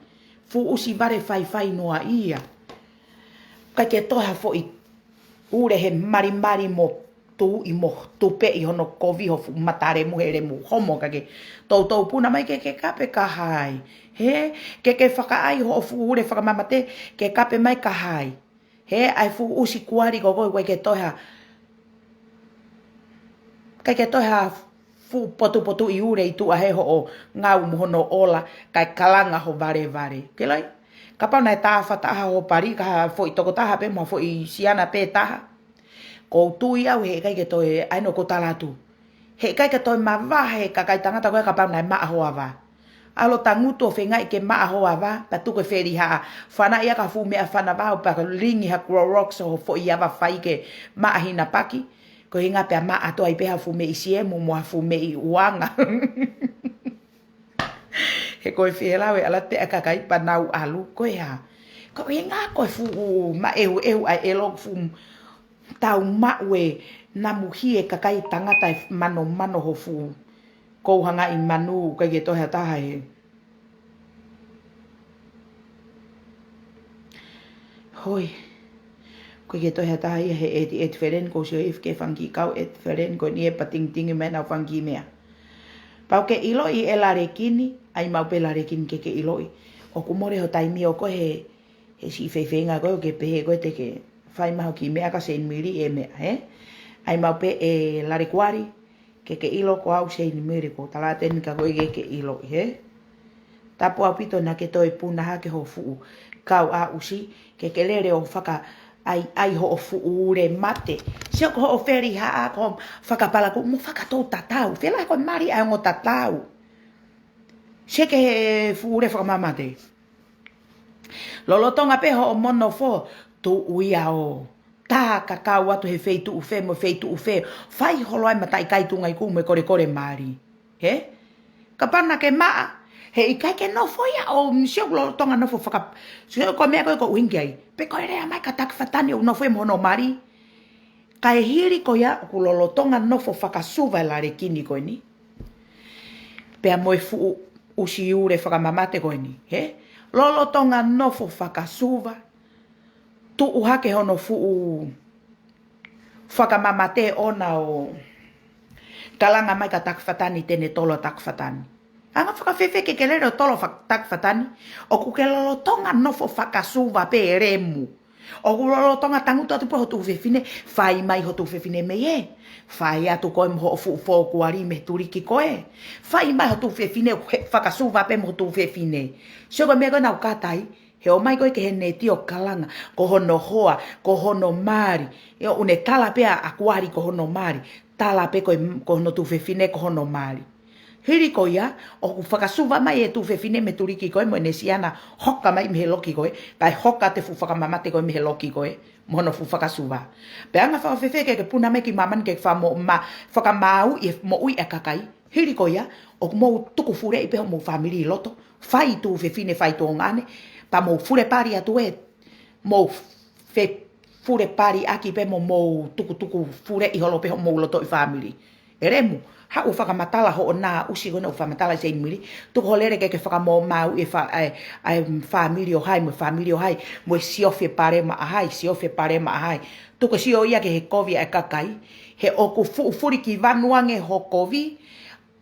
fuʻu ʻusi vale faifai noa ia. ʻIkai ke toe ha foʻi ule he malimali mo tuʻi mo tupeʻi hono kovi ho fuʻu mata lemu he lemu homo ka ke toutou puna mai ke ke kape ka hai. He, ke ke fakaʻai hoʻo fuʻu ule fakamamate ke kape mai ka hai. He, ʻai fuʻu ʻusi kuali ko koe ʻikai ke toe ha, ʻikai ke toe ha fuʻu potupotuʻi ule ʻi tuʻa he hoʻo ngāue mo hono ola, kae kalanga ho valevale. Ke lai? Kapau naʻe tāfataha ho pali ka ha foʻi tokotaha pē mo ha foʻi siana pē taha. Ko u tui au heʻikai ke toe, ʻa eni ʻoku ou tala atu. Heʻikai ke toe mavahe e kakai tangata ko ē kapau naʻe maʻa ho ava. ʻAlu ʻo tangutu ʻo feingaʻi ke maʻa ho ava, pea tuku e felihaʻa. Fanaʻi ʻaki ha fuʻu meʻa fanavao, pea ka lingi ha Clorox ho foʻi ava fai ke maʻa hina paki. Ko e ʻuhinga pea maʻa atu ai pē ha fuʻu meʻi siemu mo ha fuʻu meʻi uanga. He ko e fēlau e ʻalu atu e kakai pea nau ʻalu, ko e hā? Ko e ʻuhinga ko e fuʻu maʻehuʻehu ʻa e ʻelo, fuʻu tau maʻu e namu hie kakai tangata e manomano ho fuʻu. Ko u hanga ʻi manu, ʻikai ke toe ha taha he. Hoi. ʻIkai ke toe ha taha ia he ʻeti, ʻeti felen, ko u sio ʻi he fanga kiʻi kau ʻeti felen ko eni ʻe patingitingi mai ʻenau fanga kiʻi meʻa. Pau ke ʻiloʻi e lalekini, ʻai maʻu pē lalekini ke ke ʻiloʻi. ʻOku mole ho taimi ʻo koe he, he siʻi feifeinga ko ē ʻoku ke pehē ko ē te ke fai mai ho kiʻi meʻa ka Saint Mary e meʻa, he? ʻAi maʻu pē e lalekuali, ke ke ʻilo ko au Saint Mary ko talāteni ka ko e ke ke ʻiloʻi, he? Tapu ʻaupito naʻa ke toe puna hake ho fuʻu kau ʻa ʻusi, ke ke lele ʻo fakaʻaiʻai hoʻo fuʻu ule mate. Sio ko hoʻo felihaʻa ko fakapalaku mo fakatou tatau. Fela ko e mali ʻa e ongo tatau. Sio ki he fuʻu ule fakamamate. Lolotonga pē hoʻomo nofo, tuʻu ia ʻo tā ka kau atu he feituʻu fē mo e feituʻu fē. Fai holo ai mataʻi kai tunga iku mo e kolekole mali. He? Kapau naʻa ke maʻa, heʻikai ke nofo ia ʻo sio lolotonga nofo faka-, sio ko e meʻa ko ē ko u ʻuhinga ai. Pe ko e lea mai ka Takifatani ʻoku nofo ia mo hono mali. Kae hili ko ia ʻoku lolotonga nofo fakasuva e lalekini ko eni. Pea mo e fuʻu ʻusi ule fakamamate ko eni, he? Lolotonga nofo fakasuva, tuʻu hake hono fuʻu fakamamate ʻona ʻo kalanga mai ka Takifatani te ne tolo Takifatani. Anga fakafēfē ke ke lele ʻo tolo fa-, Takifatani, ʻoku ke lolotonga nofo fakasuva pē e lemu. ʻOku lolotonga tangutu atu pē ho tuofefine, fai mai ho tuofefine mei hē. Fai atu koe mo hoʻo fuʻu fōkuali mei he tuliki ko ē. Fai mai ho tuofefine, he fakasuva pē mo ho tuofefine. Sio ko e meʻa ko ē naʻa ku kātaki, he ʻomai ko ē ki he neti ʻo kalanga, ko hono hoa, ko hono mali. ʻE ʻoku ne tala pē ʻa kuali ko hono mali. Tala pē ko e, ko hono tuofefine ko hono mali. Hili ko ia, ʻoku fakasuva mai e tuofefine mei he tuliki ko ē mo ʻene siana hoka mai mei he loki ko ē, kae hoka atu e fuʻu fakamamate ko ē mei he loki ko ē, mo hono fuʻu fakasuva. Pea anga fakafēfē ke ke puna mai ki māmani ke famo-, ma-, fakamāuʻi e moʻui ʻa e kakai. Hili ko ia, ʻoku mou tuku fuleʻi pē homou fāmili ʻi loto, fai tuofefine, fai tuongaʻane, pea mou fule pali atu ē, mou fe-, fule pali ʻaki pē mo mou tukutuku fuleʻi holo pē homou lotoʻi fāmili. ʻE lemu, Haʻu ʻo fakamatala hoʻo nā ʻusi ko ena ʻoku fakamatala Seinimili. Tuku hoʻo lele ke ke fakamāuʻi e fa-, ʻa e, ʻa e fāmili ʻo hai, mo e fāmili ʻo hai, mo e siofi e palema ʻa hai, siofi e palema ʻa hai. Tuku e sio ia ki he kovi ʻa e kakai. He ʻoku fuʻu fuli ki vanua ange ho kovi,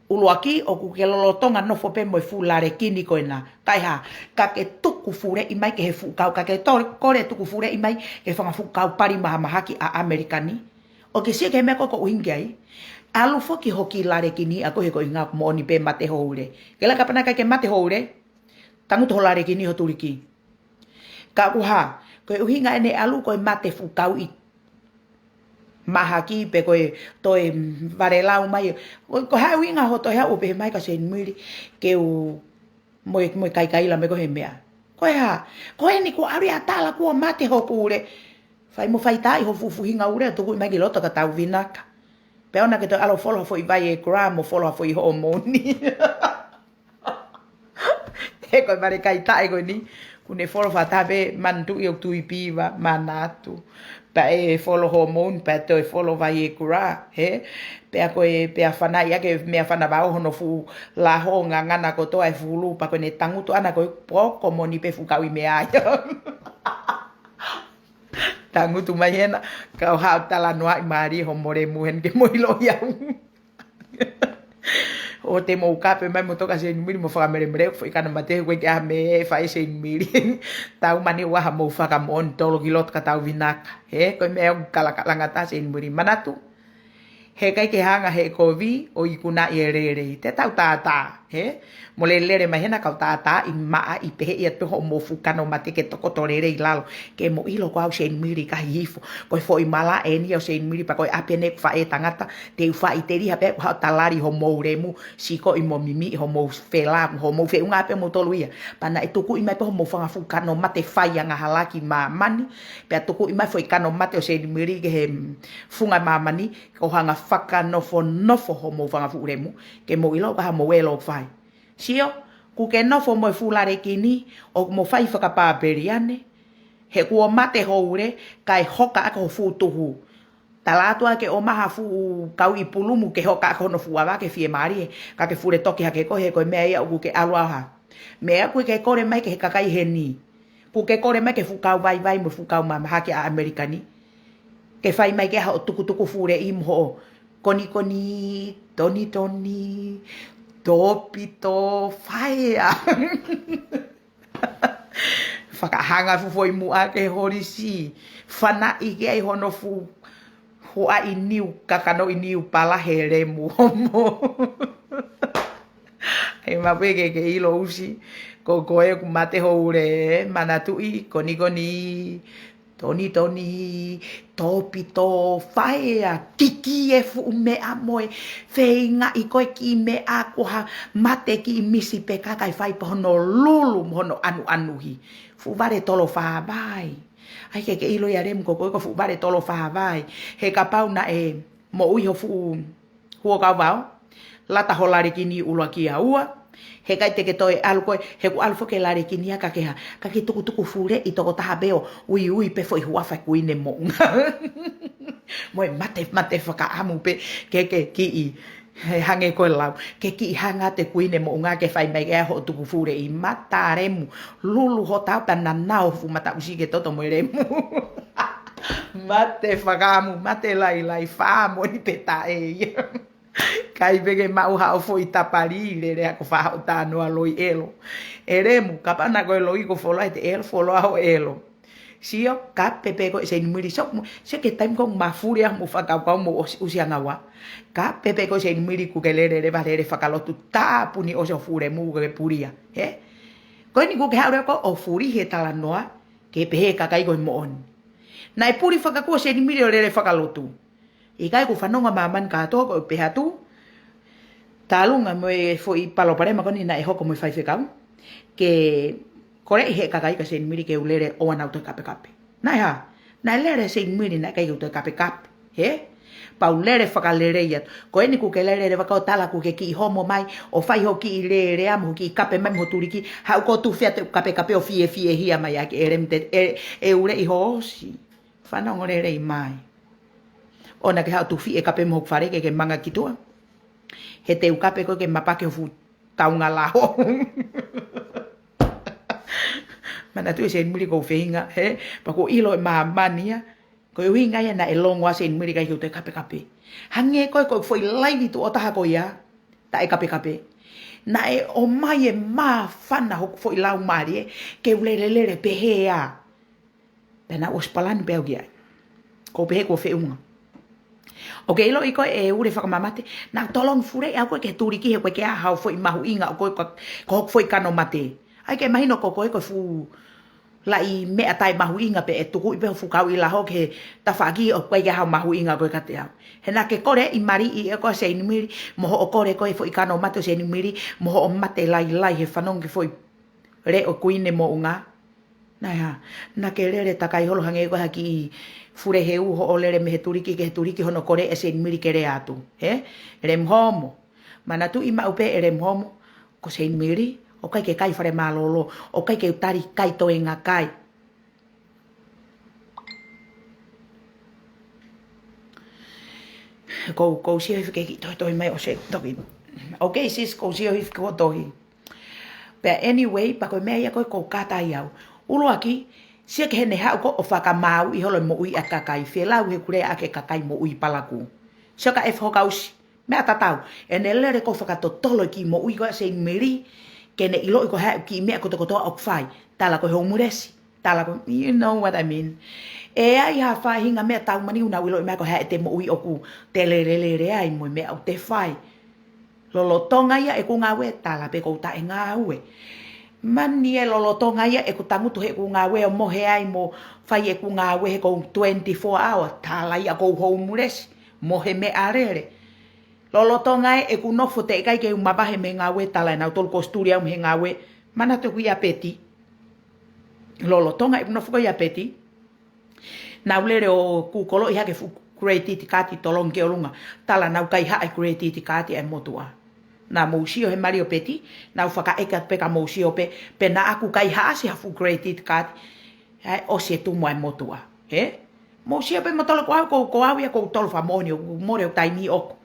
ʻuluaki ʻoku ke lolotonga nofo pē mo e fuʻu lalekini ko ena. Kae hā, ka ke tuku fuleʻi mai ki he fuʻu kau, ka ke tole, kole tuku fuleʻi mai ki he fanga fuʻu kau pali mahamahaki ʻa ʻAmelika ni. ʻOku ke sio ki he meʻa ko ē ʻoku ʻuhinga ki ai. ʻAlu foki ho kiʻi lalekini ʻa koe he ko e ʻuhinga ʻoku moʻoni pē mate ho ule. Ke laka pana ka ke mate ho ule, tangutu ho lalekini ho tuliki. Ka ʻoku hā, ko e ʻuhinga ʻene ʻalu ko e mate fuʻu kau ʻi mahaki pe ko e toe valelau mai. Ko, ko e hā e ʻuhinga hoʻo toe haʻu ʻo pehē mai kia Seinimili ke u mo e, mo e kaikaila mai ko e hā e meʻa. Ko e hā, ko eni kuo ʻalu ia ʻo tala kuo mate hoku ule. Fai mo fai taʻi ho fufuhinga ule ʻo tuku mai ki loto ka tau vinaka. Pea ʻoua naʻa ke toe ʻalu ʻo folo ha foʻi Viagra mo folo ha foʻi hoʻo moʻoni. He ko e vale kai taʻe ko eni, ʻoku ne folo fakataha pē, manatuʻi ʻoku tui piva, manatu. Pea ʻe folo hoʻo moʻoni, pea toe folo Viagra, hē? Pea ko e, pea fanaʻi ʻaki e meʻa fanavao hono fuʻu laho ngangana kotoa e fulu, pea ko ʻene tangutu ʻana ko e poko moʻoni pē fuʻu kau ʻi meʻa ia. Tangutu mai hena, kau haʻu talanoaʻi mālie homo lemu heni ke mo ʻiloʻi au. ʻOua te mou kape mai mo toka Seinimili mo fakamelemele, foʻi kano mate, ʻoku ʻikai ke ʻi ai ha meʻa ʻe fai ʻe Seinimili. Tau mani ua ha mou fakamoʻoni tolo ki loto ka tau vinaka. Hē, ko e meʻa ʻoku kalakalanga taha Seinimili. Manatu, he ʻikai ke hanga he kovi ʻo ikunaʻi e lelei. Te tau tātā, hē? Mo lele mai hena kau tātā ʻi maʻa ʻi pehē ia pē hoʻomou fuʻu kano mate ke tokoto lelei lalo. Ke mo ʻilo ko au Seinimili ka hihifo. Ko e foʻi mala eni ʻo Seinimili pea ko e ʻapi eni ʻeku faʻē tangata. Te u faʻiteliha pē ʻeku haʻu ʻo talali homou lemu. Sikoʻi mo mimiʻi homou fela, homou feʻunga pē mou tolu ia. Pea naʻe tukuʻi mai pē homou fanga fuʻu kano mate fai angahala ki māmani. Pea tukuʻi mai foʻi kano mate ʻo Seinimili ki he, mm, funga māmani. Ko e hanga fakanofonofo homou fanga fuʻu lemu. Ke mou ʻilo ko e hā homou ʻelo ʻoku fai. Sio, ʻoku ke nofo mo e fuʻu lalekini, ʻoku mo fai fakapāpeliane. He kuo mate ho ule, kae hoka ʻaki ho fuʻu tuhu. Tala atu ʻa ke ʻomai ha fuʻu kau ʻi pulumu ke hoka ʻaki hono fuʻu ava ke fiemālie, ka ke fule toki hake koe he ko e meʻa ia ʻoku ke ʻalu ʻo hā. Meʻa ʻoku ke kole mai ki he kakai heni. ʻOku ke kole mai ki he fuʻu kau vaivai mo e fuʻu kau mahamahaki ʻa ʻAmelika ni. Ke fai mai ke ʻai hoʻo tukutuku fuleʻi mo hoʻo konikoni, tonitoni, tōpito, faea. Fakahanga fuʻu foʻi muʻa ki he holisi. Fanaʻi ki ai hono fuʻu hoa ʻi niu, kakano ʻi niu pala he lemu homo. ʻE mapu ke ke ʻilo ʻusi, ko koe ʻoku mate ho ule, manatuʻi, konikoni, tonitoni, tōpito, faea, kiki e fuʻu meʻa mo e feingaʻi ko e kiʻi meʻa ko ha mate kiʻi misi pē ka kae fai pē hono lulu mo hono ʻanuʻanuhi. Fuʻu vale tolo fāvai. ʻAi ke ke ʻilo ia lemu ko koe ko e fuʻu vale tolo fāvai. He kapau naʻe moʻui ho fuʻu huo kau vao. Lata ho lalekini ʻuluaki ʻa ua. He ʻikai te ke toe ʻalu koe, he ʻoku ʻalu foki e lalekini ia ka ke hā. Ka ke tukutuku fuleʻi tokotaha pē ʻo uiui pē foʻi huafa e kuini moʻunga. Mo e mate, mate fakaʻamu pē ke ke kiʻi. He hangē ko e lau. Ke kiʻi hanga atu e kuini moʻunga ke fai mai ke ʻai hoʻo tuku fuleʻi mata lemu. Lulu ho tau pea nanao fuʻu mataʻusi ke toto mo e lemu. Mate fakaʻamu, mate lailai fā moʻoni pē taʻe ia. Kai pē ke maʻu haʻo foʻi tapali lele ako faʻa haʻo tānoa loi ʻelo. ʻE lemu, kapau naʻa ko e loi ko foloa ʻe te ʻelo, foloa ho ʻelo. Sio, kape pē ko e Seinimili, sio, sio ki he taimi ko ē mafuli ʻa mo fakakaukau mo ʻusi, ʻusi angaua. Kape pē ko e Seinimili ʻoku ke lele leva lele fakalotu tāpuni ʻosi ho fuʻu lemu ʻoku ke pulia. Hē? Ko eni ʻoku ke haʻu leva ko ē ʻo fuli he talanoa, ke pehē kakai ko e moʻoni. Naʻe puli fakakū ʻa Seinimili ʻo lele fakalotu. ʻIkai ʻoku fanongo māmani kātoa ko e pehē atu. Tālunga mo e foʻi palopalema ko eni naʻe hoko mo e faifekau. Ke koleʻi he kakai kia Seinimili ke u lele ʻoua naʻa u toe kapekape. Naʻe hā, naʻe lele Seinimili naʻe ʻikai ke u toe kapekape. Hē? Pea u lele fakalelei atu. Ko eni ʻoku ke lele leva ka ʻo tala ʻoku ke kiʻi homo mai, ʻo fai ho kiʻi lele ʻa mo ho kiʻi kape mai mo ho tuliki, haʻu ko e tufi atu e kapekape ʻo fiefiehia mai ʻaki e lemu te, ʻe, ʻe uleʻi ho ʻosi. Fanongo lelei mai. ʻOua naʻa ke haʻu tufi e kape mo hoku fale ke ke manga ki tuʻa. He te u kape koe ke mapake ho fuʻu taunga laho. Manatuʻi ʻe Seinimili ʻoku ou feinga, hē? Pea ʻoku ou ʻilo ʻe māmani ia. Ko e ʻuhinga ia naʻe longo ʻa Seinimili ʻikai ke u toe kapekape. Hangē ko e, ko e foʻi laivi tuʻo taha ko ia, taʻe kapekape. Naʻe ʻomai e māfana hoku foʻi laumālie, ke u lelelele pehē ā. Pea naʻá ku ʻosi palani pē au ki ai. ʻOku ou pehē kuo feʻunga. ʻOku ke ʻiloʻi ko e ule fakamamate, naʻá ku tolongi fuleʻi au ko e ke tuliki he ko e ke ʻā hao foʻi mahuʻinga ʻo ko e ko, ko hoku foʻi kano mate. ʻAi ke mahino ko koe ko e fuʻu laʻi meʻa taʻe mahuʻinga pē ʻe tukuʻi pē ho fuʻu kauʻi laho ki he tafaʻaki ʻoku ʻikai ke ʻā hao mahuʻinga ko e kiate au. He naʻá ke kole ʻi mali ʻi ʻe ko ʻa Seinimili, mo hoʻo kole ko e foʻi kano mate ʻo Seinimili, mo hoʻo mate lailai he fanongo ki he foʻi leʻo Kuini Moʻunga. Naʻe hā, naʻá ke lele takai holo hangē ko e hā kiʻi fule heu hoʻo lele mei he tuliki ki he tuliki hono kole ʻe Seinimili ke lea atu. Hē? Lem Homo. Manatuʻi maʻu pē ʻe Lem Homo, ko Seinimili, ʻoku ʻikai ke kai fale mālōlō, ʻoku ʻikai ke u tali kai toenga kai. Ko, ko u sio hifo ke kiʻi tohitohi mai ʻo se toki. Ok, sis, ko u sio hifo ko tohi. Pea anyway, pea ko e meʻa ia ko e ʻoku ou kātaki au. ʻUluaki, sio ki heʻene haʻu ko ē ʻo fakamāuʻi holo e moʻui ʻa e kakai, felau he ʻoku lea ʻaki e kakai moʻui palakū. Sio ka e fokausi, meʻa tatau, ʻene lele ko e fakatotolo e kiʻi moʻui ko ē ʻa Seinimili, ke ne ʻiloʻi ko e hā e kiʻi meʻa kotokotoa ʻoku fai, tala ko e homeless, tala ko e, you know what I mean. ʻE ʻi ai ha faʻahinga meʻa tau mani ʻoku nau ʻiloʻi mai ko e hā ʻete moʻui ʻoku te lelelele ai mo e meʻa ʻoku te fai. Lolotonga ia ʻeku ngāue, tala pē ʻoku ou taʻe ngāue. Mani ē, lolotonga ia ʻeku tangutu heʻeku ngāue ʻo mohe ai mo fai ʻeku ngāue he ʻoku ou twenty-four hour, tala ia ʻoku ou homeless, mohe meʻalele. Lolotonga ē ʻeku nofo teʻeki ai ke u mavahe mei he ngāue, tala ʻe nautolu ʻoku ou situli au mei he ngāue, manatu ʻeku ʻi ʻApeti. Lolotonga ʻeku nofo ko ē ʻi ʻApeti, nau lele ʻo kūkoloʻi hake fuʻu credit card tolongi ki ʻolunga. Tala naʻa nau kaihaʻa e credit card ʻa e motuʻa. Naʻa mou sio he mali ʻo ʻApeti, naʻa nau fakaʻeke atu pē ka mou sio pē, pe naʻa ku kaihaʻasi ha fuʻu credit card, ʻa e ʻosi e tumu ʻa e motuʻa. Hē? Mou sio pē mo tolo ko au, ko, ko au ia ʻoku ou tolo fakamoʻoni, ʻoku mole hoku taimi ʻoku.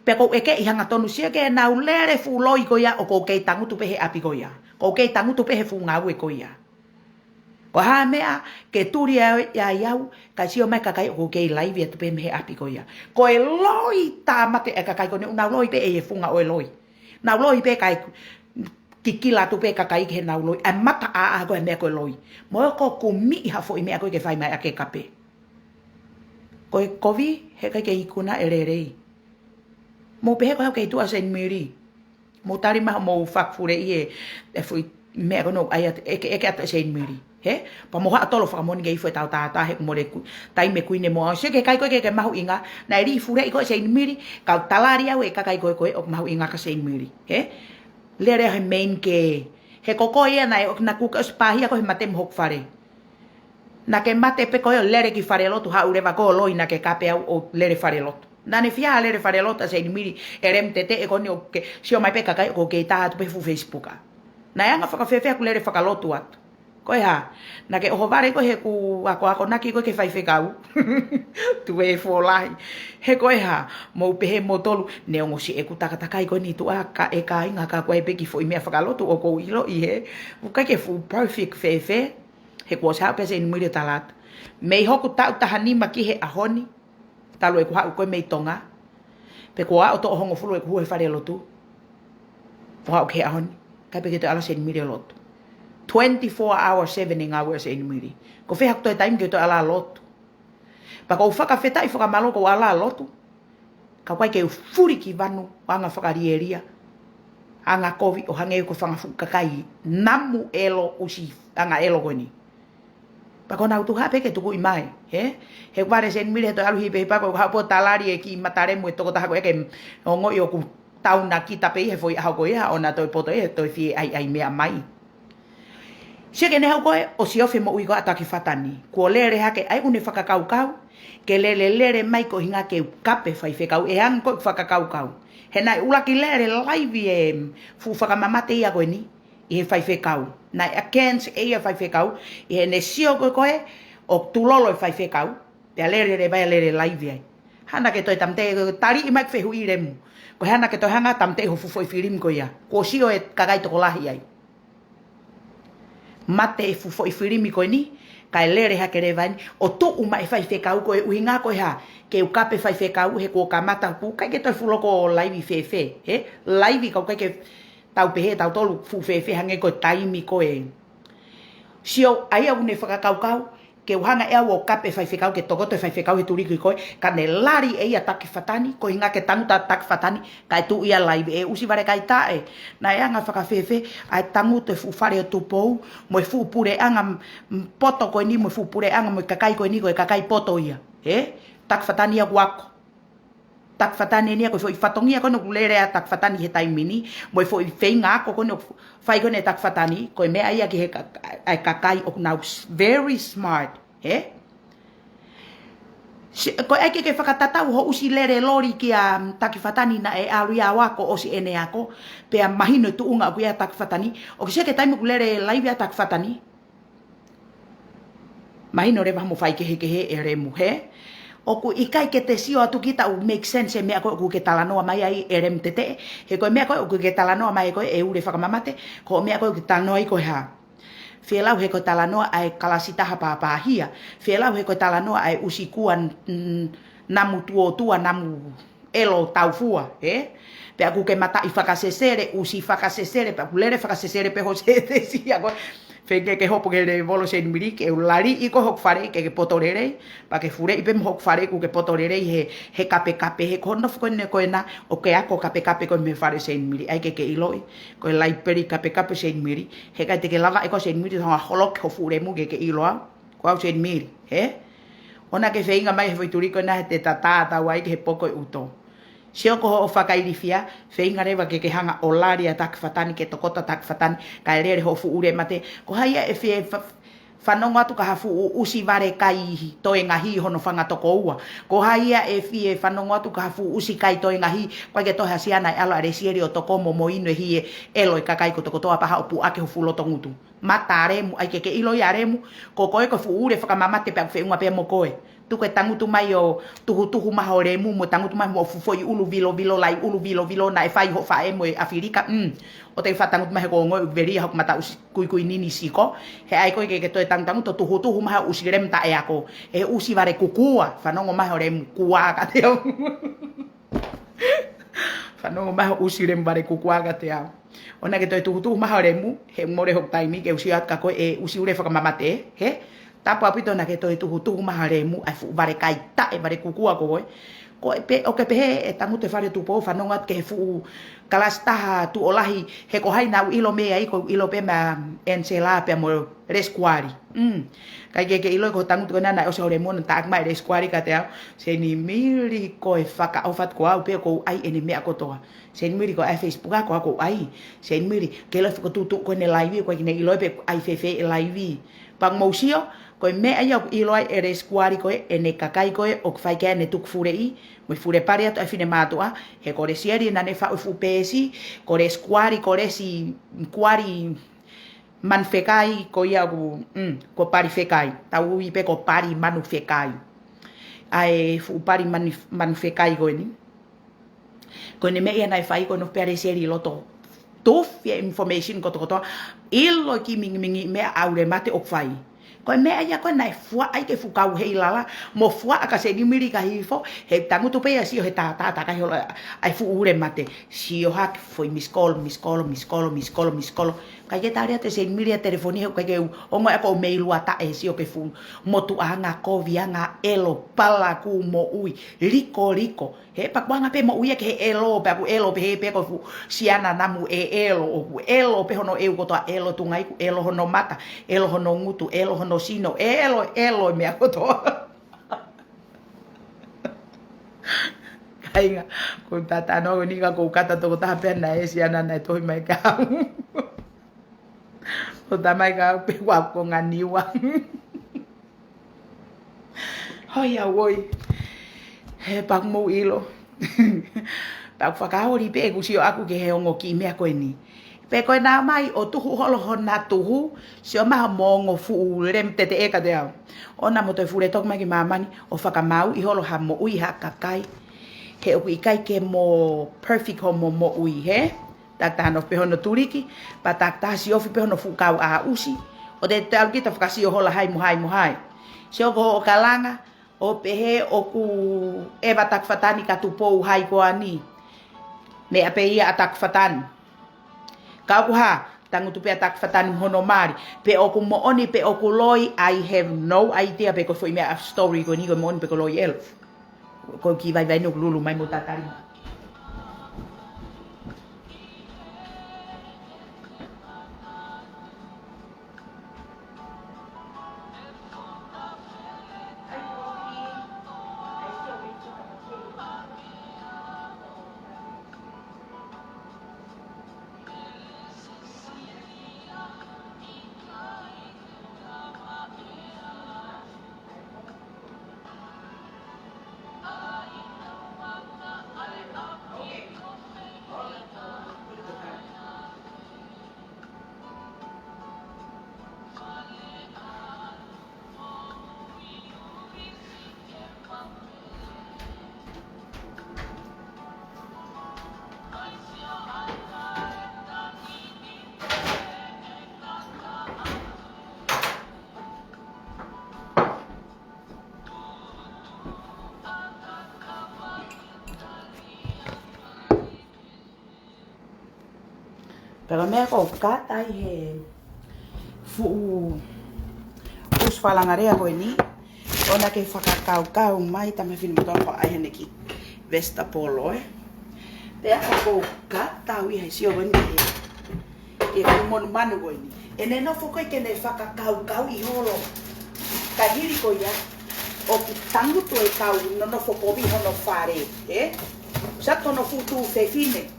Pea ʻoku ou ʻeke ʻi hangatonu, sio ki heʻenau lele fuʻu loi ko ia ʻoku ou kei tangutu pē he ʻapi ko ia. ʻOku ou kei tangutu pē he fuʻu ngāue ko ia. Ko e hā e meʻa ke tuli ai, ai au, ka sio mai e kakai ʻoku ou kei laivi atu pē mei he ʻapi ko ia. Ko e loi tāmate e kakai ko eni ʻoku nau loi pē ʻi he funga ʻo e loi. Nau loi pē kae kikila atu pē e kakai ki heʻenau loi. ʻA e mataʻāʻā ko e meʻa ko e loi. Mo e ʻoku kumi ha foʻi meʻa ko ē ke fai mai ʻaki e kape. Ko e kovi, he ʻikai ke ikuna e lelei. Mou pehē ko e hā ʻoku kei tuʻu ʻa Seinimili. Mou tali mai hoʻomou fakafuleʻi e, e foʻi meʻa ko ē ʻoku ʻai atu, ʻeke, ʻeke atu ʻe Seinimili. Hē? Pea mou haʻu ʻo tolo fakamoʻoni ke ifo e tau tātā he ʻoku mole ku, taimi ʻe Kuini Moʻunga. Sio ki he kakai ko ē ke, ke mahuʻinga, naʻe lī fuleʻi ko ē ʻe Seinimili, kau talali au e kakai ko ē ko ē ʻoku mahuʻinga kia Seinimili. Hē? Lele he main ke, he ko koe ia naʻe ʻoku naʻa ku ka ʻosi pāhia ko ē he mate mo hoku fale. Naʻa ke mate pē ko ē ʻo lele ki falelotu, haʻu leva ko e loi naʻa ke kape au ʻo lele falelotu. Naʻa ne fie lele falelotu ʻa Seinimili, ʻe lem tete e ko eni ʻoku ke, sio mai pē kakai ʻoku kei tā atu pē he fuʻu Facebook. Naʻe anga fakafēfē ʻeku lele fakalotu atu. Ko e hā, naʻa ke ʻohovale ko ē heʻeku akoakonaki ko ē ki he faifekau. Tuē fōlahi. He ko e hā, mou pehē moutolu, neongo siʻeku takatakai ko eni tuʻa ka e kāinga ka ko e pē kiʻi foʻi meʻa fakalotu ʻoku ou ʻiloʻi hē. ʻOku ʻikai ke fuʻu perfect fēfē. He kuo ʻosi haʻu pē ʻa Seinimili ʻo tala atu. Mei hoku taʻu taha nima ki he ʻaho ni, talu ʻeku haʻu ko ē mei Tonga. Pea kuo aʻu ʻo toʻo hongofulu ʻeku hū he falelotu. ʻO haʻu ki he ʻaho ni, ʻikai pē ke toe ala ʻa Seinimili ʻo lotu. Twenty-four hour seven e ngāue ʻa Seinimili. Ko e fē haʻaku toe taimi ke toe ala ʻo lotu. Pea ʻoku ou fakafetaʻi fakamālō ʻoku ou ala ʻo lotu. Ka ʻoku ʻikai ke u fuli ki vanu, anga fakalielia. Anga kovi ʻo hangē ko e fanga fuʻu kakai namu ʻelo ʻusi anga ʻelo ko eni. Pea ko ʻenau tuha pē ke tukuʻi mai, hē? He vale Seinimili he toe ʻalu hipehipa ko e haʻu pē ʻo talali e kiʻi matalemu e tokotaha ko ē ke ongoʻi ʻoku taunakita pē ʻi he foʻi ʻaho ko ia, ʻo na toe poto ʻi he toe fie ʻaiʻai meʻa mai. Sio ki heʻene haʻu ko ē ʻo siofi e moʻui ko ē ʻa Takifata ni. Kuo lele hake ai ʻoku ne fakakaukau ke lele lele mai ko e ʻuhinga ke u kape faifekau, ʻe anga ko ē ʻeku fakakaukau. He naʻe ʻuluaki lele laivi e fuʻu fakamamate ia ko eni ʻi he faifekau. Naʻe against ʻe ia e faifekau, ʻi heʻene sio ko ē ko ē ʻoku tulolo e faifekau, pea lele lele vai ʻo lele laivi ai. Hana ke toe tāmateʻi, taliʻi mai ʻeku fehuʻi Lemu. Ko e hana ke toe hanga tāmateʻi ho fuʻu foʻi filimi ko ia. Kuo sio e kakai tokolahi ai. Mate e fuʻu foʻi filimi ko eni, kae lele hake leva eni, ʻo tuʻu mai e faifekau ko e ʻuhinga ko e hā, ke u kape faifekau he kuo kamata ʻoku ʻikai ke toe fuʻu loko laivi fēfē, ē? Laivi ka ʻoku ʻikai ke tau pehē tautolu fuʻu fēfē hangē ko e taimi ko ē. Sio, ʻa ia ʻoku ne fakakaukau, ke u hanga ʻe au ʻo kape faifekau, ke tokoto e faifekau he tuliki ko ē, ka ne lali ʻe ia Taki Fatani, ko e ʻuhinga ke tangutu ʻa Taki Fatani, kae tuʻu ia laivi ʻe ʻUsi Valekai taʻe. Naʻe anga fakafēfē, ʻa e tangutu e fuʻu Fale ʻo Tupou, mo e fuʻu puleʻanga m-, m-, poto ko eni, mo e fuʻu puleʻanga, mo e kakai ko eni, ko e kakai poto ia. Ē? Taki Fatani ia kuo ako. Taki Fatani eni ia ko e foʻi fatongia ko eni ʻoku lele ai ʻa Taki Fatani he taimi ni, mo e foʻi feinga ako ko eni ʻoku fai ko eni ʻe Taki Fatani, ko e meʻa ia ki he ka-, ʻa e kakai ʻoku nau s-, very smart, ē? Si-, ko e ʻai ke ke fakatatau ho ʻusi lele loli kia, mm, Taki Fatani naʻe ʻalu ia ʻo ako ʻosi ʻene ako, pea mahino e tuʻunga ʻoku ʻi ai ʻa Taki Fatani, ʻoku ke sio ki he taimi ʻoku lele laivi ai ʻa Taki Fatani, mahino leva hoʻomo faikehekehe ʻe Lemu, hē? ʻOku ʻikai ke te sio atu ki he taʻu make sense e meʻa ko ē ʻoku ke talanoa mai ai ʻe Lemu Teteʻe. He ko e meʻa ko ē ʻoku ke talanoa mai ko ē ʻe Ule Fakamamate, ko e meʻa ko ē ʻoku ke talanoa ai ko e hā. Fielau he ko e talanoa ʻa e kalasi taha pāpāhia. Fielau he ko e talanoa ʻa e ʻusi kua n-, n-, namu tuotua, namu ʻelo taufua, ē? Pea ʻoku ke mataʻi fakasesele, ʻusi fakasesele, pea ʻoku lele fakasesele pē ho sētesi ia ko ē. Feinga ke hopo ki he lēvolo Seinimili, ke u laliʻi ko ē hoku fale, ke ke poto lelei, pea ke fuleʻi pē mo hoku fale ʻoku ke poto lelei he, he kapekape, he ko hono nofo ko eni ko ena, ʻoku ke ako kapekape ko ē mei he Fale Seinimili, ʻai ke ke ʻiloʻi, ko e laipeli kapekape Seinimili, he ʻikai te ke lava ʻe koe Seinimili, ʻo hanga ʻo holoki ho fuʻu lemu ke ke ʻilo au, ko au Seinimili, hē? ʻOua naʻa ke feinga mai he foʻi tuliki ko ena he te tatā tau ai ki he poko ʻi ʻuto. Sio ko hoʻo fakailifia, feinga leva ke ke hanga ʻo lali ʻa Taki Fatani, ke tokoto ʻa Taki Fatani, kae lele hoʻo fuʻu ule mate. Ko hai ia ʻe fie fa-, fanongo atu ki ha fuʻu ʻusi vale kai toenga hī hono fanga tokoua. Ko hai ia ʻe fie fanongo atu ki ha fuʻu ʻusi kai toenga hī, ʻoku ʻikai ke toe ha siana ʻe ʻalu ʻa Lesieli ʻo toko mo mo inu e hī e ʻelo e kakai kotokotoa pea haʻu ʻo puʻaki ho fuʻu loto ngutu. Mata Lemu, ʻai ke ke ʻilo ia Lemu, ko koe ko e fuʻu ule fakamamate pea ʻoku feʻunga pē mo koe. Tuku e tangutu mai ʻo tuhutuhu mai ho lemu, mo tangutu mai mo e fuʻu foʻi ʻulu vilovilo, lai ʻulu vilovilo naʻe fai hoʻo faʻē mo e ʻAfilika, mm. ʻO te ke faʻa tangutu mai he ko e ongo ʻoku veli ʻa hoku mata ʻusi kuikui nini siko. He ʻai koe ke ke toe tangutangutu ʻo tuhutuhu mai ho ʻusi lemu taʻeako. He ʻusi vale kukua, fanongo mai ho lemu kuā kiate au. Fanongo mai ho ʻusi lemu vale kukua kiate au. ʻOua naʻa ke toe tuhutuhu mai ho lemu, he mole hoku taimi ke u sio atu kia koe ʻe ʻusi ule fakamamate, hē? Tapu ʻaupito naʻa ke toe tuhutuhu mai ho lemu, ʻa e fuʻu vale kai taʻe vale kukua ko koe. Ko e pē, ʻoku ke pehē ʻe tangutu e Fale Tupou, fanongo atu ki he fuʻu kalasi taha tuʻo lahi, he ko hai naʻa ku ʻilo mei ai, ʻoku ou ʻilo pē meia Ansela pea mo Lesikuali. Mm. ʻIkai ke ke ʻilo ko e tangutu ko ena naʻe ʻosi ho lemu naʻe taʻaki mai ʻe Lesikuali kiate au. Seinimili ko e fakaʻofa atu ko au pē ʻoku ou ʻai ʻene meʻa kotoa. Seinimili ko e ʻai Facebook ko au ʻoku ou ʻai. Seinimili, ke ʻilo e fokotuʻutuʻu ko eni e laivi, ʻoku ʻikai ke ne ʻilo pe ʻai fēfē e laivi. Pea mou sio, ko e meʻa ia ʻoku ʻilo ai ʻe Lesikuali ko ē, ʻene kakai ko ē, ʻoku fai ki ai ʻene tukufuleʻi, mo e fulepale atu ʻa e finemātuʻa, he ko Lesieli naʻa ne faʻu e fuʻu peesi, ko Lesikuali, ko Lesikuali, Manufekai ko ia ʻoku, mm, ko Pali Fekai. Tau ui pē ko Pali Manufekai. ʻA e fuʻu Pali Manu-, Manufekai ko eni. Ko ʻene meʻa ia naʻe fai ko ē naʻe pehē ʻe Lesieli ʻi loto. Tufi e information kotokotoa. ʻIlo ki mingimingi meʻa ʻa e ule mate ʻoku fai. Ko e meʻa ia ko ē naʻe fuaʻa ai ke fuʻu kau hei lala. Mo fuaʻa kia Seinimili ka hifo. He tangutu pē ia sio he tā, tā, tā kai holo ʻa e fuʻu ule mate. Sio hake foʻi miss call, miss call, miss call, miss call, miss call. ʻIkai ke tali atu ʻe Seinimili ʻa e telefoni he ʻoku ʻikai ke u ongoʻi ʻe au ʻoku ou mei lua taʻe he sio ki he fuʻu motuʻanga, koviʻanga, ʻelo, palaku, moʻui, likoliko. He pea ʻoku anga pē moʻui ia ki he ʻelo, pea ʻoku ʻelo pē he pē ko e fuʻu siana namu ʻe ʻelo, ʻoku ʻelo pē hono ʻeu kotoa, ʻelo tuʻunga iku, ʻelo hono mata, ʻelo hono ngutu, ʻelo hono sino, ʻelo, ʻelo e meʻa kotoa. Kāinga, ko e tatano ko eni ka ʻoku ou kata tokotaha pē naʻe ʻi ai e siana naʻe tohi mai kia au. ʻO tā mai kia au pē ʻoku ou konga niua. Hoi au ʻoi. He pea ʻoku mou ʻilo. Pea ʻoku fakaoli pē ʻeku sio ʻaku ki he ongo kiʻi meʻa ko eni. Pe ko e nau mai ʻo tuhu holo hona tuhu, sio mai hoʻomo ongo fuʻu lemu teteʻe kiate au. ʻOua naʻa mo toe fule toki mai ki māmani ʻo fakamāuʻi holo ha moʻui ha kakai. He ʻoku ʻikai ke mo perfect hoʻomo moʻui, hē? Takitaha nofo pē hono tuliki, pea takitaha siofi pē hono fuʻu kau ʻa ʻusi. ʻOua te te ʻalu kita fakasio holo hai mo hai mo hai. Sio ko hoʻo kalanga, ʻo pehē ʻoku ʻeva Takufatani ka Tupou hai ko eni. Meʻa pē ia ʻa Takufatani. Ka ʻoku hā, tangutu pē ʻa Takufatani mo hono mali. Pe ʻoku moʻoni, pe ʻoku loi, I have no idea pe ko e foʻi meʻa ʻa e story ko eni ko e moʻoni pe ko e loi ʻe ʻilo. Ko e kiʻi vaivai ni ʻoku lulu mai mo tatali mai. Pea ko e meʻa ko ē ʻoku kata ai he fuʻu ʻusi fakalanga lea ko eni, ʻoua naʻa ke fakakaukau mai tamai fine motuʻa ko ai hene ki vesitapolo, ē. Pea ko ē ʻoku kata au ia he sio ko eni he ʻe fuʻu monumanu ko eni. ʻEne nofo ko ē ke ne fakakaukauʻi holo. Ka hili ko ia, ʻoku tangutu e kau nonofo povi hono fale, ē? Sa ko hono fuʻu tuofefine.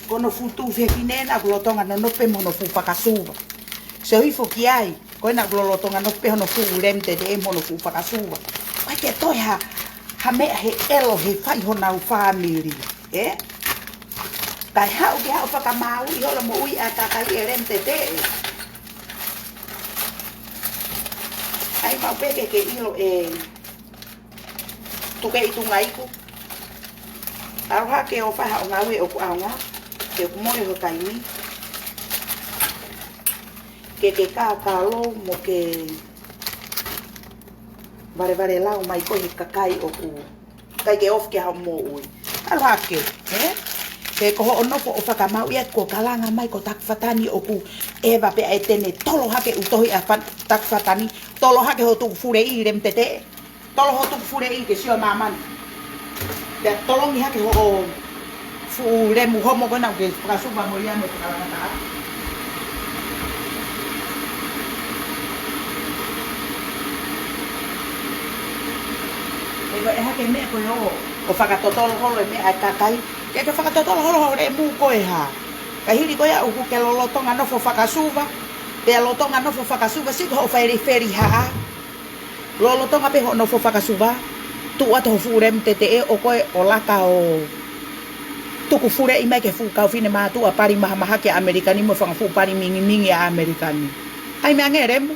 Ko hono fuʻu tuofefine naʻa ku lolotonga nonofo pē mo hono fuʻu fakasuva. Sio hifo ki ai, ko ena ku lolotonga nofo pē hono fuʻu lemu teteʻe mo hono fuʻu fakasuva. ʻOku ʻikai ke toe ha, ha meʻa he ʻelo he fai honau fāmili. Ē? Kae haʻu ke haʻu fakamāuʻi holo moʻui ʻa e kakai ʻe lemu teteʻe. ʻAi maʻu pē ke ke ʻilo ē tuku ʻi tuʻa ngaiku. ʻAlu hake ʻo fai haʻo ngāue ʻoku ʻaonga. Ke ʻoku mole ho taimi. Ke ke kākā lou mo ke valevale lau mai ko ē he kakai ʻoku ʻikai ke ofi ki hoʻo moʻui. ʻAlu hake, ē? He ko hoʻo nofo ʻo fakamāuʻi atu ko e kalanga mai ko Takufatani ʻoku ʻeva pē ʻa e tene tolo hake ʻū tohi ʻa Fa-, Takufatani, tolo hake hoʻo tuku fuleʻi lemu teteʻe, tolo hoʻo tuku fuleʻi ke sio māmani. Pea tolongi hake hoʻo fuʻu lemu homo ko ena ke fakasuva mo ia mo e fakalanga taha. He ko e hake meʻa ko ē ʻo, ʻo fakatotolo holo e meʻa ʻa e kakai. Ke ke fakatotolo holo hoʻo lemu ko e hā. Ka hili ko ia ʻoku ke lolotonga nofo fakasuva. Pea lolotonga nofo fakasuva, sio ko hoʻo fai lelei felihaʻa. Lolotonga pē hoʻo nofo fakasuva, tuʻu atu ho fuʻu lemu teteʻe ʻo koe ʻo laka ʻo tuku fuleʻi mai ki he fuʻu kau fine mātuʻa pali mahamahaki ʻa ʻAmelika ni mo e fanga fuʻu pali mingimingi ʻa ʻAmelika ni. ʻAi meʻa ange lemu.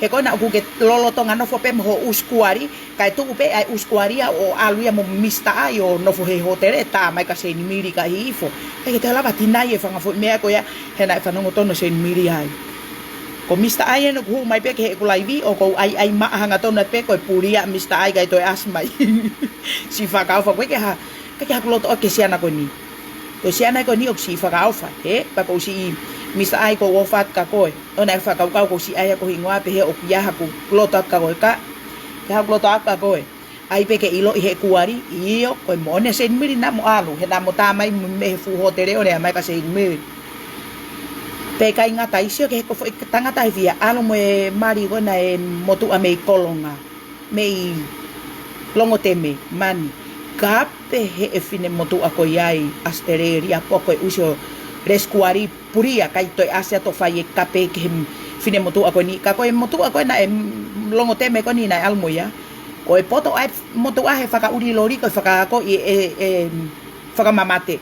He ko ena ʻoku ke lolotonga nofo pē mo ho ʻusi kuali, kae tuʻu pē ʻa e ʻusi kuali ia ʻo ʻalu ia mo Misitā ʻAi ʻo nofo he hōtele, tā mai kia Seinimili ka hihifo. ʻIkai ke toe lava tinai e fanga foʻi meʻa ko ia, he naʻe fanongo tonu Seinimili ai. Ko Misitā ʻAi ena ʻoku hū mai pē ki heʻeku laivi, ʻoku ou ʻaiʻai maʻa hangatonu atu pē ko e pulia Misitā ʻAi kae toe ʻasi mai. Siʻi fakaʻofa ko ē ke ha, ʻikai ke haku loto ʻoku ke siana ko eni. Ko siana ko eni ʻoku siʻi fakaʻofa, ē? Pea ko siʻi Misitā ʻAi ʻoku ou ʻofa atu kia koe. ʻOua naʻa ke fakakaukau ko siʻi ʻai ʻa ko hingoa pehē ʻoku ʻi ai haku loto atu kia koe ka. Ke haku loto atu kia koe. ʻAi pē ke ʻiloʻi he kuali, ʻio, ko e moʻoni ʻa Seinimili naʻa mo ʻalu, he naʻa mo tā mai mei he fuʻu hōtele ʻo lea mai kia Seinimili. Pea ʻikai ngata ai, sio ki he ko e foʻi tangata ʻe fie ʻalu mo e mali ko ena e motuʻa mei Kolonga, mei Longoteme, Mani. Kape he ʻe fine motuʻa ko ia ʻi ʻAositelēlia pea ko e ʻusi ʻo lesi kuali pulia kae toe ʻasi atu ʻo fai e kape ki he fine motuʻa ko eni. Ka ko e motuʻa ko ena ʻe Longoteme ko eni naʻe ʻalu mo ia. Ko e poto ʻa e motuʻa he fakaʻuli loli ko e fakaako ʻi ʻe, ʻe, ʻe fakamamate.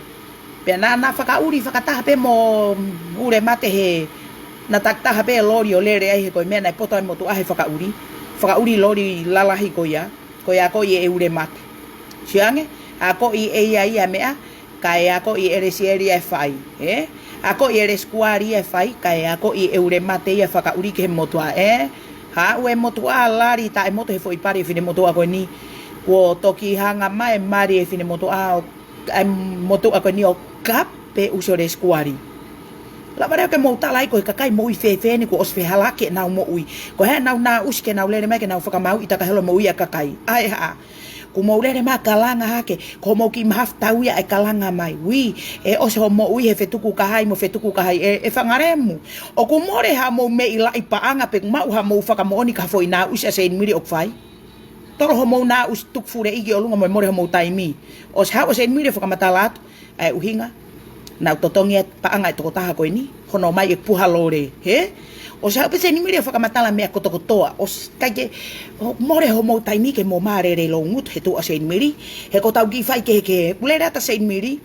Pea naʻa na fakaʻuli fakataha pē mo Ulemate he naʻe takitaha pē loli ʻo lele ai he ko e meʻa naʻe poto ai motuʻa he fakaʻuli. Fakaʻuli loli lalahi ko ia. Ko ia akoʻi ʻe Ulemate. Sio ange, akoʻi ʻe ia ia meʻa, kae akoʻi ʻe Lesieli ia e fai. Ē? Akoʻi ʻe Lesikuali ia e fai, kae akoʻi ʻe Ulemate ia fakaʻuli ki he motuʻa. Ē? Haʻu e motuʻa lali taʻemoto he foʻi pali e finemotuʻa ko eni. Kuo toki hanga mai e mali e finemotuʻa ʻo e motuʻa ko eni ʻo kape ʻusi ʻo Lesikuali. Lava leva ke mou tala ai ko e kakai moʻui fēfē eni kuo ʻosi fehālaaki ʻenau moʻui. Ko e hā ʻenau naʻusi ke nau lele mai ke nau fakamaauʻi takaholo moʻui ʻa e kakai. ʻAi haʻa. Kuo mou lele mai kalanga hake, ko mou kiʻi mahafu tau ia e kalanga mai. Ui, ʻe ʻosi hoʻo moʻui he fetuku kahai mo fetuku kahai ʻe, ʻe fanga lemu. ʻOku mole haʻamou meʻi laʻi paʻanga pe kuo maʻu haʻamou fakamoʻoni ki ha foʻi naʻusi ʻa Seinimili ʻoku fai. Tolo hoʻomou naʻusi tuku fuleʻi ki ʻolunga mo e mole hoʻomou taimi. ʻOsi haʻu ʻa Seinimili ʻo fakamatala atu ʻa e ʻuhinga naʻa ku totongi ʻa e paʻanga ʻa e tokotaha ko eni, hono ʻomai e puha lole, hē? ʻOsi haʻu pē Seinimili ʻo fakamatala meʻa kotokotoa, ʻosi ʻikai ke, ʻo mole hoʻomou taimi ke mou ō mai ʻo lele ʻi loungutu he tuʻa ʻo Seinimili, he ko ʻetau kiʻi fai kehekehe, ʻoku lele atu ʻa Seinimili,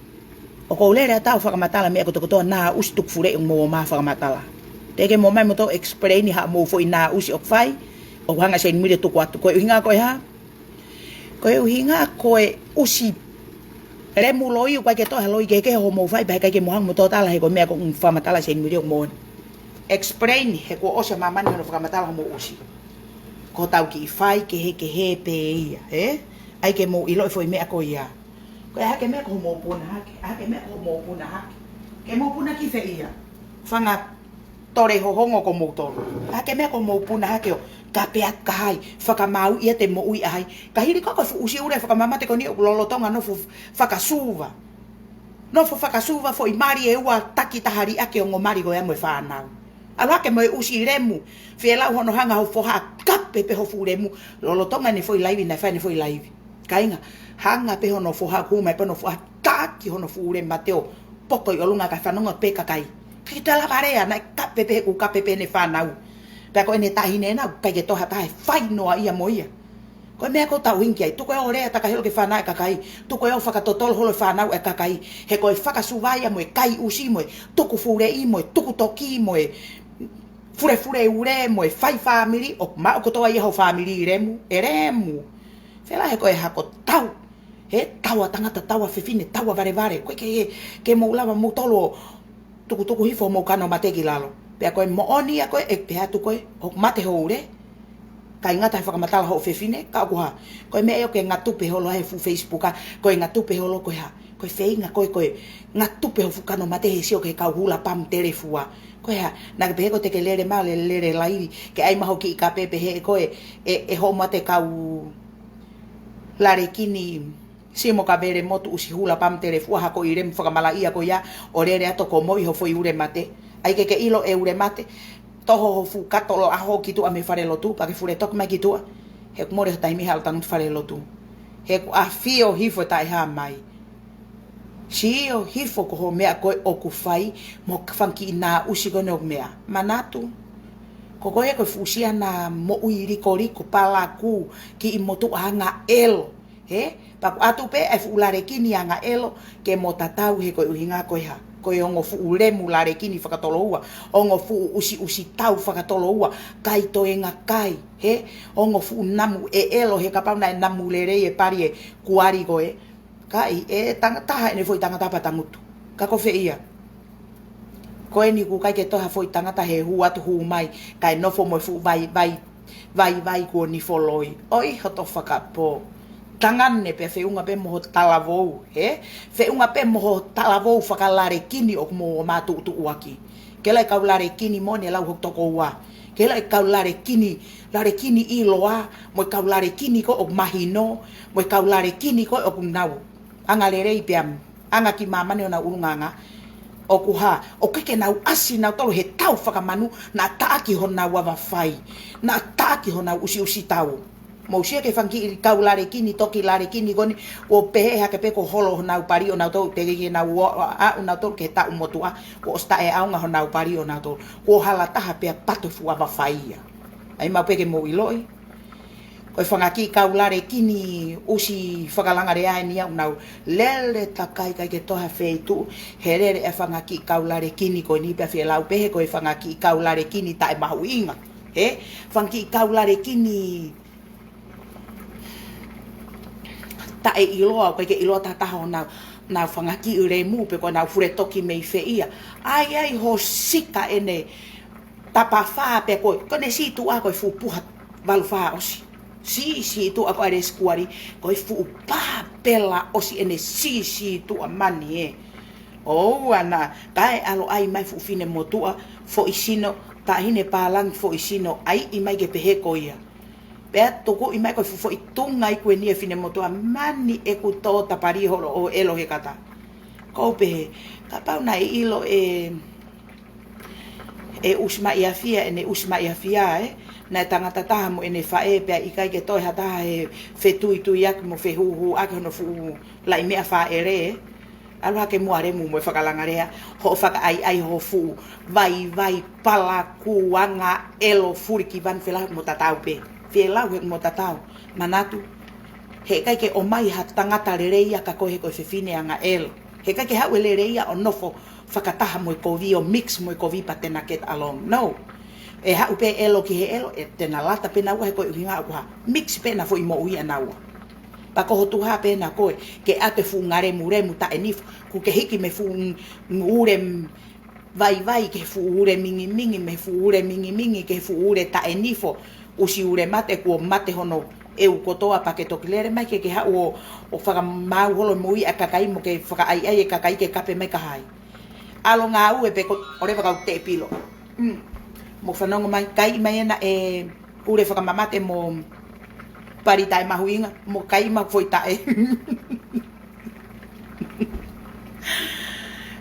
ʻoku ou lele atu au ʻo fakamatala meʻa kotokotoa naʻusi tuku fuleʻi ʻoku mou ō mai ʻo fakamatala. Teʻeki ke mou ō mai mou toe explain haʻamou foʻi naʻusi ʻoku fai, ʻoku hanga ʻe Seinimili ʻo tuku atu. Ko e ʻuhinga ko e hā? Ko e ʻuhinga ko e ʻusi lemu loi, ʻoku ʻikai ke toe ha loi kehekehe hoʻomou fai, pea ʻikai ke mou hanga mou toe tala he ko e meʻa ʻoku fakamatala ʻe Seinimili ʻoku mou explain, he kuo ʻosi ʻa māmani hono fakamatala hoʻomou ʻusi. Ko ʻetau kiʻi fai kehekehe pē ia, hē? ʻAi ke mou ʻiloʻi foʻi meʻa ko ia. Ko e hā e meʻa ko hoʻomou puna hake, hā e meʻa ko hoʻomou puna hake. Ke mou puna ki fē ia? Fanga tole hohongo ko moutolu. Hā e meʻa ko hoʻomou puna hake ʻo kape atu ki hai, fakamaauʻi ʻa e moʻui ʻa hai. Ka hili ko e fuʻu ʻusi ʻuli fakamamate ko eni ʻoku lolotonga nofo fakasuva. Nofo fakasuva foʻi mali ʻe ua takitaha liʻaki ʻa e ongo mali ko ia mo e fānau. ʻAlu hake mo e ʻusi lemu, fēlau hono hanga ho foha ʻo kape pē ho fuʻu lemu, lolotonga ʻene foʻi laivi, naʻe fai ʻene foʻi laivi. Kāinga, hanga pē hono foha ʻo hū mai pē hono foha ʻo taʻaki hono fuʻu ulemate ʻo poko ʻi ʻolunga kae fanongo pē kakai. ʻIkai ke toe lava lea, naʻe kape pē he kuo kape pē ʻene fānau. Pea ko ʻene taʻahine ʻena, ʻikai ke toe ha taha ʻe fai noa ia mo ia. Ko e meʻa ʻoku ou tauhi ki ai, tuku ē ʻo lea takaholo ki he fānau ʻa e kakai, tuku ē ʻo fakatotolo holo e fānau ʻa e kakai, he ko e fakasuva ia mo e kai ʻusi mo e tuku fuleʻi mo e tuku toki mo e furefure ule mo e fai fāmili, ʻoku maʻu kotoa ia ho fāmili lemu, ʻe lemu. Fēlau he ko e hako tau, he tau ʻa tangata, tau ʻa fefine, tau ʻa valevale, ko e ke, ke mou lava moutolu ʻo tukutuku hifo hoʻomou kano mate ki lalo. Pea ko e moʻoni ia ko ē, ʻe pehē atu ko ē, ʻoku mate ho ule, ʻikai ngata he fakamatala hoʻo fefine, ka ʻoku hā. Ko e meʻa ia ʻoku ke ngatupe holo he fuʻu Facebook ā, ko e ngatupe holo ko e hā. Ko e feinga ko ē, ko e ngatupe ho fuʻu kano mate he sio ki he kau hula pamu telefua. Ko e hā, naʻa ke pehē ko ē te ke lele mai, lele, lele laivi, ke ʻai mai ho kiʻi kape pehē ko ē, ʻe, ʻe hoʻo mate kau lalekini, sio mo ka vele motu ʻusi hula pamu telefua, hako ʻi lemu fakamalaʻia ko ia, ʻo lele atu ʻo komoʻi ho foʻi ulemate. ʻAi ke ke ʻilo e ulemate, toho ho fuʻu kato ʻaho ki tuʻa mei falelotu, pea ke fule toki mai ki tuʻa. He ʻoku mole ho taimi he ʻalu tangutu falelotu. He ʻoku ʻafio hifo e taʻehāmai. Sio hifo ko hoʻo meʻa ko ē ʻoku fai, mo e fanga kiʻi naʻusi ko ē ʻoku meʻa. Manatu. Ko koe ko e fuʻu siana moʻui likoliko, palakū, kiʻi motuʻa angaʻelo. Hē? Pea ʻoku ʻatu pē ʻa e fuʻu lalekini angaʻelo ke mo tatau he ko e ʻuhinga ko e hā. Ko e ongo fuʻu lemu lalekini fakatoloua, ongo fuʻu ʻusiʻusi tau fakatoloua, kai toenga kai, hē? Ongo fuʻu namu ʻeʻelo he kapau naʻe namu lelei e pali e kuali ko ē. Ka ʻi he tangata, ʻene foʻi tangata pea tangutu. Ka ko fē ia. Ko eni ʻoku ʻikai ke toe ha foʻi tangata he hū atu hū mai, kae nofo mo e fuʻu vai, vai, vai, vai kuo nifo loi. ʻOi hoto fakapō. Tangane pea feʻunga pē mo ho talavou, hē? Feʻunga pē mo ho talavou fakalalekini ʻoku mou ō mai ʻo tuʻutuʻuaki. Ke lai kau lalekini mo ne lau hoku tokoua. Ke lai kau lalekini, lalekini ʻiloa, mo e kau lalekini ko ē ʻoku mahino, mo e kau lalekini ko ē ʻoku nau anga lelei pea anga ki māmani honau ʻulungaanga. ʻOku hā, ʻoku ʻikai ke nau ʻasi nautolu he tau fakamanu, naʻa taʻaki honau ava fai, naʻa taʻaki honau ʻusiʻusi tau. Mou sio ki he fanga kiʻi kau lalekini, toki lalekini ko eni, kuo pehē hake pē kuo holo honau pali ʻonautolu, teʻeki ke nau ō, ō, aʻu nautolu ki he taʻu motuʻa, kuo ʻosi taʻeʻaonga honau pali ʻonautolu. Kuo hala taha pea pato e fuʻu ava fai ia. ʻAi maʻu pē ke mou ʻiloʻi. Ko e fanga kiʻi kau lalekini ʻusi fakalangalea eni ʻoku nau lele takai ʻikai ke toe ha feituʻu, he lele e fanga kiʻi kau lalekini ko eni pea fie lau pē he ko e fanga kiʻi kau lalekini taʻemahuʻinga. He fanga kiʻi kau lalekini taʻeʻiloa, ʻoku ʻikai ke ʻiloa tahataha honau, nau fanga kiʻi lemu pe ko nau fule toki mei fē ia. ʻAi, ʻai hoʻo sika ʻene tapafā pē ko ē, ko ʻene sītuʻa ko e fuʻu puha valu fā ʻosi. Sī, sītuʻa ko ʻAlesi Kuali, ko e fuʻu pāpela ʻosi ʻene sī, sītuʻa mani ē. ʻOua naʻa, kae ʻalu ʻai mai fuʻu finemotuʻa, foʻi sino, taʻahine pālangi foʻi sino, ʻai ʻi mai ke pehē ko ia. Pea tukuʻi mai ko e fuʻu foʻi tunga iku eni e finemotuʻa mani ʻeku tō tapali holo ʻo ʻelo he kata. Ko u pehē, kapau naʻe ʻilo e, e ʻusi maʻi ʻafia, ʻene ʻusi maʻi ʻafia, ē? Naʻe tangata taha mo ʻene faʻē pea ʻikai ke toe ha taha he fetuituiʻaki mo fehūhūʻaki hono fuʻu laʻi meʻa fāʻele, ē? ʻAlu hake muʻa lemu mo e fakalangalea, hoʻo fakaʻaiʻai ho fuʻu vaivai palakuanga ʻelo fulikivanu fie lau mo tatau pē. Fie lau he mo tatau. Manatu, heʻikai ke ʻomai ha tangata lelei ia ka ko e he ko e fefine anga ʻelo. Heʻikai ke haʻu e lelei ia ʻo nofo fakataha mo e kovi ʻo mix mo e kovi pea te na get along. No. ʻE haʻu pē ʻelo ki he ʻelo, ʻe te na lata pē naua he ko e ʻuhinga ʻoku ha mix pē na foʻi moʻui ʻanaua. Pea ko ho tuha pē na koe, ke ʻatu e fuʻu ngalemulemu taʻenifo, kuo ke hiki mei he fuʻu ng-, ule m-, vaivai ki he fuʻu ule mingimingi, mei he fuʻu ule mingimingi ki he fuʻu ule taʻenifo, ʻusi ule mate kuo mate hono ʻeu kotoa pea ke toki lele mai ke ke haʻu ʻo, ʻo fakamaau holo moʻui ʻa e kakai mo ke fakaʻaiʻai e kakai ke kape mai ka hai. ʻAlu ngāue pē ko, ʻoleva kau teʻepilo. Mm. Mo fanongo mai, kai mai ena e ule fakamamate mo pali taʻemahuʻinga, mo kai ma foʻi taʻe.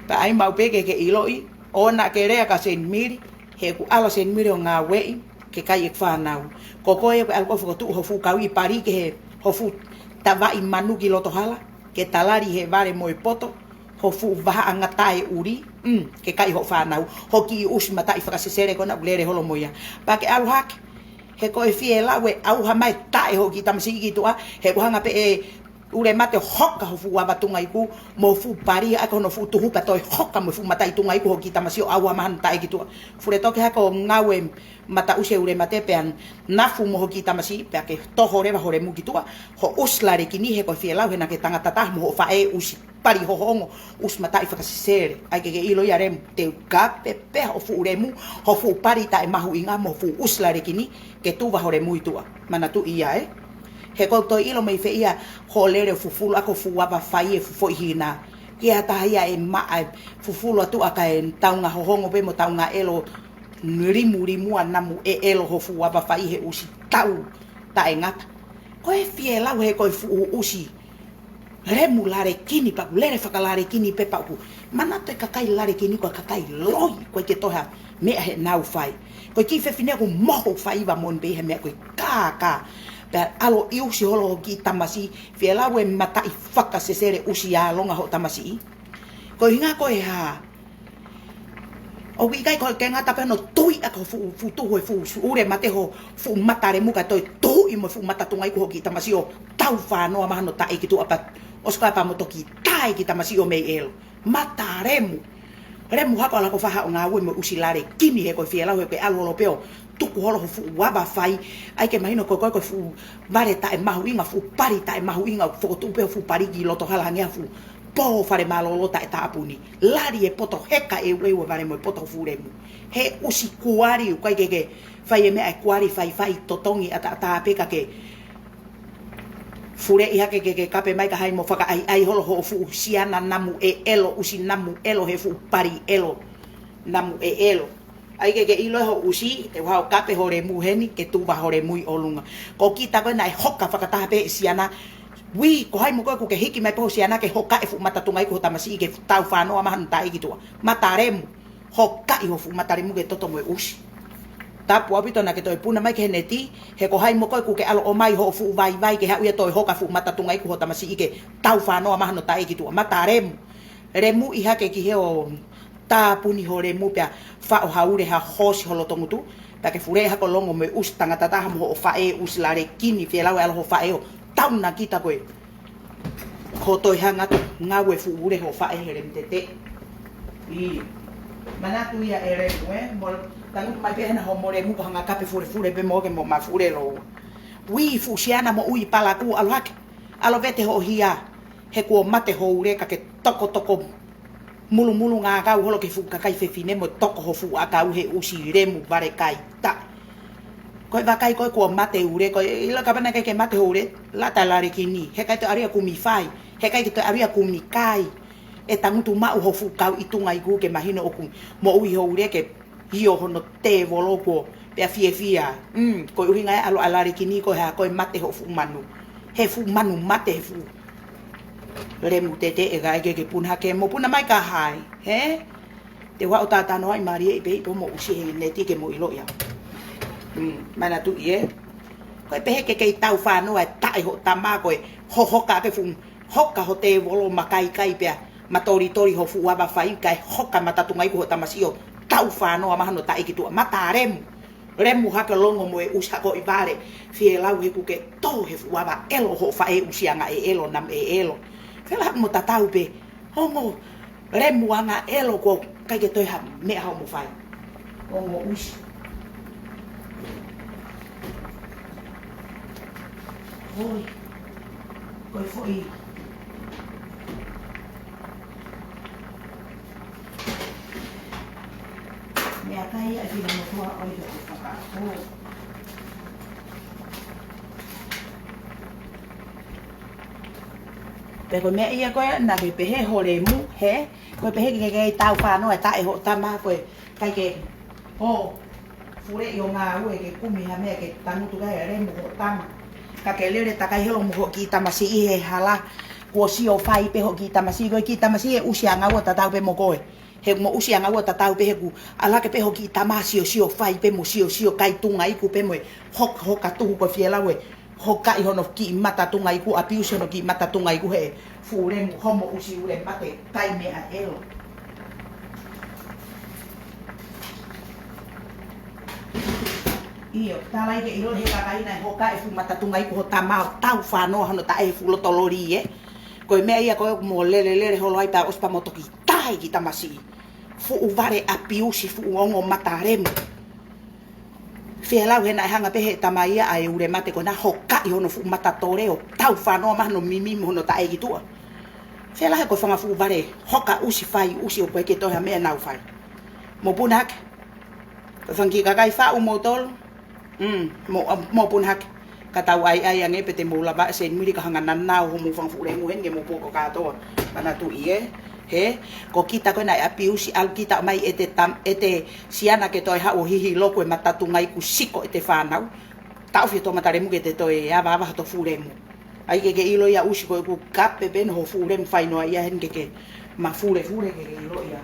Pea ʻai maʻu pē ke ke ʻiloʻi, ʻoua naʻa ke lea kia Seinimili, he ʻoku ʻalu ʻa Seinimili ʻo ngāueʻi, ke kai ʻeku fānau. Ko koe ʻoku ʻalu koe ʻo fokotuʻu ho fuʻu kau ʻi pali ki he ho fuʻu tavaʻi manu ki loto hala, ke talali he vale mo e poto, ho fuʻu vahaʻa ngataʻeʻuli, mm, ke kai hoʻo fānau, ho kiʻi ʻusi mataʻi fakasesele ko ena ʻoku lele holo mo ia. Pea ke ʻalu hake, he ko e fie lau e ʻauha mai taʻe hoʻo kiʻi tamasiʻi ki tuʻa, he ʻoku hanga pē ʻe ule mate ʻo hoka ho fuʻu ava tunga iku, mo ho fuʻu pali, ʻa ko hono fuʻu tuhu pea toe hoka mo e fuʻu mataʻi tunga iku ho kiʻi tamasiʻi ʻo ʻauha mai hano taʻe ki tuʻa. Fule toki hake ʻo ngāue mataʻusi e ule mate pea nafu mo ho kiʻi tamasiʻi pea ke toho leva ho lemu ki tuʻa, ho ʻusi lalekini he ko e fie lau he naʻa ke tangata taha mo hoʻo faʻē ʻusi pali hohongo, ʻusi mataʻi fakasesele. ʻAi ke ke ʻilo ia lemu, te u kape pē ho fuʻu lemu, ho fuʻu pali taʻemahuʻinga mo ho fuʻu ʻusi lalekini, ke tuva ho lemu ʻi tuʻa. Manatuʻi ia, ē? He ko e toe ʻilo mei fē ia hoʻo lele ʻo fufulu ʻaki ho fuʻu ava fai e fuʻu foʻi hina. Ki ha taha ia ʻe maʻa e fufulu atu ʻa kae taunga hohongo pē mo taunga ʻelo, limulimua namu ʻe ʻelo ho fuʻu ava fai he ʻusi tau taʻengata. Ko e fie lau he ko e fuʻu ʻusi lemu lalekini pea ʻoku lele fakalalekini pē pea ʻoku manatu e kakai lalekini ko e kakai loi, ʻoku ʻikai ke toe ha meʻa heʻenau fai. Ko e kiʻi fefine ʻoku mohu faiva moʻoni pē he meʻa ko e kākā. Pea ʻalu ʻi ʻusi holo ho kiʻi tamasiʻi, fie lau e mataʻi fakasesele ʻusi ʻalonga hoʻo tamasiʻi. Ko e ʻuhinga ko e hā, ʻoku ʻikai ko e ke ngata pē hono tui ʻaki ho fuʻu, fuʻu tuhu e fuʻu ule mate ho fuʻu mata lemu ka toe tuhuʻi mo e fuʻu mata tunga iku ho kiʻi tamasiʻi ʻo tau fānoa mai hano taʻe ki tuʻa pea ʻosi ko ia pea mo toki taʻe kiʻi tamasiʻi ʻo mei ʻelo. Mata lemu. Lemu hako ʻalu hake ʻo fai haʻo ngāue mo e ʻusi lalekini he ko e fie lau he ko e ʻalu holo pē ʻo tuku holo ho fuʻu ava fai. ʻAi ke mahino ko e ko e ko e fuʻu vale taʻemahuʻinga, fuʻu pali taʻemahuʻinga, fokotuʻu pē ho fuʻu pali ki loto hala hangē ha fuʻu pō fale mālōlō taʻetāpuni. Lali e poto heka ʻeuʻeu e vale mo e poto ho fuʻu lemu. He ʻusi kuali ʻoku ʻikai ke ke fai e meʻa ʻe kuali, fai, fai totongi ʻataʻatā pē ka ke fuleʻi hake ke ke kape mai ka hai mo fakaʻaiʻai holo hoʻo fuʻu siana namu ʻe ʻelo, ʻusi namu ʻelo he fuʻu pali ʻelo, namu ʻe ʻelo. ʻAi ke ke ʻilo e hoʻo ʻusi, ʻe ʻuha ʻo kape ho lemu heni, ke tuva ho lemu ʻi ʻolunga. Ko kita ko ē naʻe hoka fakataha pē e siana, ui, ko hai mo koe ʻoku ke hiki mai pē ho siana ke hoka e fuʻu mata tunga iku ho tamasiʻi ke tau fānoa mai hano taʻe ki tuʻa. Mata lemu, hokaʻi ho fuʻu mata lemu ke toto mo e ʻusi. Tapu ʻaupito naʻa ke toe puna mai ki he neti, he ko hai mo koe ʻoku ke ʻalu ʻomai hoʻo fuʻu vaivai ke haʻu ia toe hoka fuʻu mata tunga iku ho tamasiʻi ke tau fānoa mai hano taʻe ki tuʻa. Mata lemu, lemuʻi hake ki he ʻo tāpuni ho lemu pea faʻo ha ule ha hoosi ho loto ngutu, Pea ke fule hako longo mo e ʻusi tangata taha mo hoʻo faʻē ʻusi lale kini, fielau e ʻalu hoʻo faʻē ʻo tauna kita koe. Ko e toe hanga atu ngāue fuʻu ule hoʻo faʻē he lemu tete. ʻIo. Manatu ia e lemu, ē? Mo, tangutu mai pē hena hoʻomo lemu ko e hanga kape fulefule pē mo ke mo mafule lōua. Ui fuʻu siana moʻui palakū, ʻalu hake. ʻAlu vete hoʻo hia. He kuo mate ho ule ka ke tokotoko mulumulu ngākau holo ki he fuʻu kakai fefine mo toko ho fuʻu ʻakau he ʻusi lemu vale kai taʻe. Ko e vakai ko ē kuo mate ule, ko e ʻilo kapau naʻe ʻikai ke mate ho ule, lata lale kini. He ʻikai toe ʻalu ia kumi fai, he ʻikai ke toe ʻalu ia kumi kai. ʻE tangutu maʻu ho fuʻu kau ʻi tunga iku ke mahino ʻoku moʻui ho ule ke ʻio hono tēvolo kuo pea fiefia. Mm, ko e ʻuhinga e ʻalu ʻa lale kini ko e hā, ko e mate ho fuʻu manu. He fuʻu manu mate, he fuʻu lemu tete ʻe ʻikai ke ke puna hake mo puna mai ka hai, hē? Te u ʻalu ʻo tatanoaʻi mālie ʻi pē ʻi pō mo ʻusi he neti ke mo ʻilo ia. Mm, manatuʻi ē. Ko e pehē ke kei tau fānoa e taʻe hoʻo tama ko e hohoka ke fuʻu hoka ho tēvolo makaikai pea matolitoli ho fuʻu ava fai kae hoka matatunga iku ho tamasiʻi ʻo tau fānoa mai hano taʻe ki tuʻa, mata lemu. Lemu hake longo mo e ʻusi hako ʻi vale. Fielau he kuke tō he fuʻu ava ʻelo hoʻo faʻē ʻusi anga ʻe ʻelo nam ʻe ʻelo. Fela haku mo tatau pē. Ongo lemu anga ʻelo ko ʻikai ke toe ha meʻa hoʻomo fai. Ongo ʻusi. Hoi. Ko e foʻi meʻakai ia ʻe fina motua ʻo i hoʻo fakaʻo. Pea ko e meʻa ia ko ē naʻa ke pehē ho lemu, hē? Ko e pehē ke kei tau fānoa e taʻe hoʻo tama ko e ʻikai ke ʻo fuleʻi ʻo ngāue ke kumi ha meʻa ke tangutu ki ai e lemu hoʻo tama. Ka ke lele takai holo mo hoʻo kiʻi tamasiʻi he hala, kuo sio fai pē hoʻo kiʻi tamasiʻi, ko e kiʻi tamasiʻi ʻe ʻusi anga ua tatau pē mo koe. He mo ʻusi anga ua tatau pē he kuo ʻalu hake pē hoʻo kiʻi tama siosio fai pē mo siosio kai tunga iku pē mo e hoka, hoka tuhu ko e fielau e hokaʻi hono kiʻi mata tunga iku, ʻapiusi hono kiʻi mata tunga iku he fuʻu lemu homo ʻusi ule mate kai meʻa ʻelo. ʻIo, talaʻi ke ʻilo he kakai naʻe hokaʻi e fuʻu mata tunga iku ho tama ʻo tau fānoa hono taʻe he fuʻu loto loli ē. Ko e meʻa ia ko ē mo lele lele holo ai pea ʻosi pea mo toki taʻe kiʻi tamasiʻi. Fuʻu vale ʻapiusi, fuʻu ongo mata lemu. Fielau he naʻe hanga pē he tama ia ʻa e ule mate ko ena hokaʻi hono fuʻu mata tole ʻo tau fānoa mai hono mimi mo hono taʻe ki tuʻa. Fela he ko e fanga fuʻu vale hoka ʻusi fai ʻusi ʻoku ʻikai ke toe ha meʻa nau fai. Mo puna hake. Ko e fanga kiʻi kakai faʻu mo tolu. Mm, mo, mo puna hake. Ka tau ʻai ʻai ange pē te mou lava ʻe Seini Mili ka hanga nanau hoʻomou fanga fuʻu lemu heni ke mou poko kātoa. Manatuʻi ē. Hē? Ko kita ko ē naʻe ʻapiusi ʻalu kita mai ʻete tam, ʻete siana ke toe haʻu ʻo hihi loku e mata tunga iku siko ʻete fānau. Taʻofi e toʻomata lemu ke te toe ava ava hoto fuʻu lemu. ʻAi ke ke ʻilo ia ʻusi ko ʻeku kape pē ʻene ho fuʻu lemu fai noa ia heni ke ke mafulefule ke ke ʻilo ia.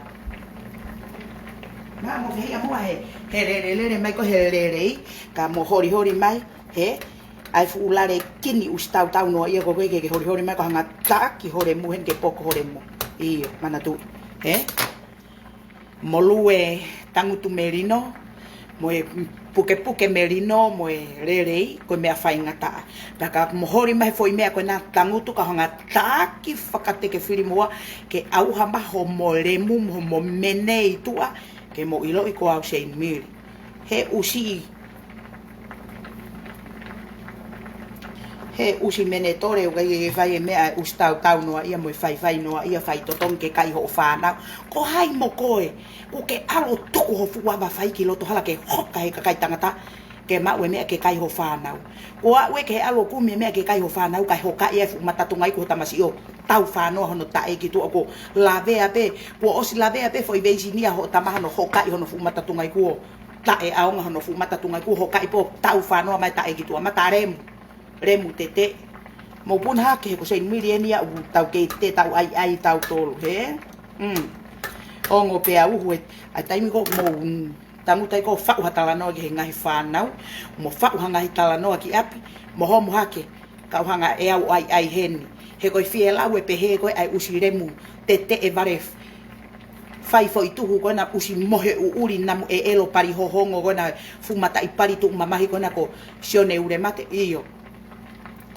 Naʻa mo ke hia mua he, he lele lele mai ko e lelei, ka mo holiholi mai, hē, ʻai fuʻu lale kini ʻusi tautau noa ia ko koe ke ke holiholi mai ko e hanga taʻaki ho lemu heni ke poko ho lemu. ʻIo, manatuʻi, hē? Mo lue tangutu melino, mo e pukepuke melino, mo e lelei, ko e meʻa faingataʻa. Pea ka mo holi mai he foʻi meʻa ko ena tangutu ka hanga taʻaki fakateke fili mo ua, ke ʻauha mai homo lemu, mo homo mene ʻi tuʻa, ke mo ʻiloʻi ko au Seini Mili. He ʻusi, he ʻusi mene tole ʻoku ʻikai ke fai e meʻa ʻe ʻusi tautau noa ia mo e faifai noa ia fai totongi ke kai hoʻo fānau. Ko hai mo koe, kuo ke ʻalu ʻo tuku ho fuʻu ava fai ki loto hala ke hoka he kakai tangata, ke maʻu e meʻa ke kai hoʻo fānau. Ko au ē ke he ʻalu ʻo kumi e meʻa ke kai hoʻo fānau, kae hokaʻi e fuʻu mata tunga iku ho tamasiʻi ʻo tau fānoa hono taʻe ki tuʻa kuo lavea pē, kuo ʻosi lavea pē foʻi veisinia hoʻo tama hono hokaʻi hono fuʻu mata tunga iku ʻo taʻe ʻaonga hono fuʻu mata tunga iku hokaʻi pē ʻo tau fānoa mai taʻe ki tuʻa mata lemu, lemu tete. Mo puna hake he ko Seini Mili eni ia ʻoku tau kei te tau ʻai ʻai tautolu, hē? Mm. Ongo pea uhu e, ʻa e taimi ko mo, mm, tangutu ai ko faʻu ha talanoa ki he ngaahi fānau, mo faʻu ha ngaahi talanoa ki ʻapi, mo homo hake, kau hanga ʻe au ʻai ʻai heni. He ko e fielau e pehē ko ē ʻa e ʻusi lemu tete ʻe vale f-, fai foʻi tuhu ko ena ʻusi mohe ʻuʻuli namu ʻeʻelo pali hohongo ko ena fuʻu mataʻi pali tuʻu mamahi ko ena ko Sione Ulemate, ʻio.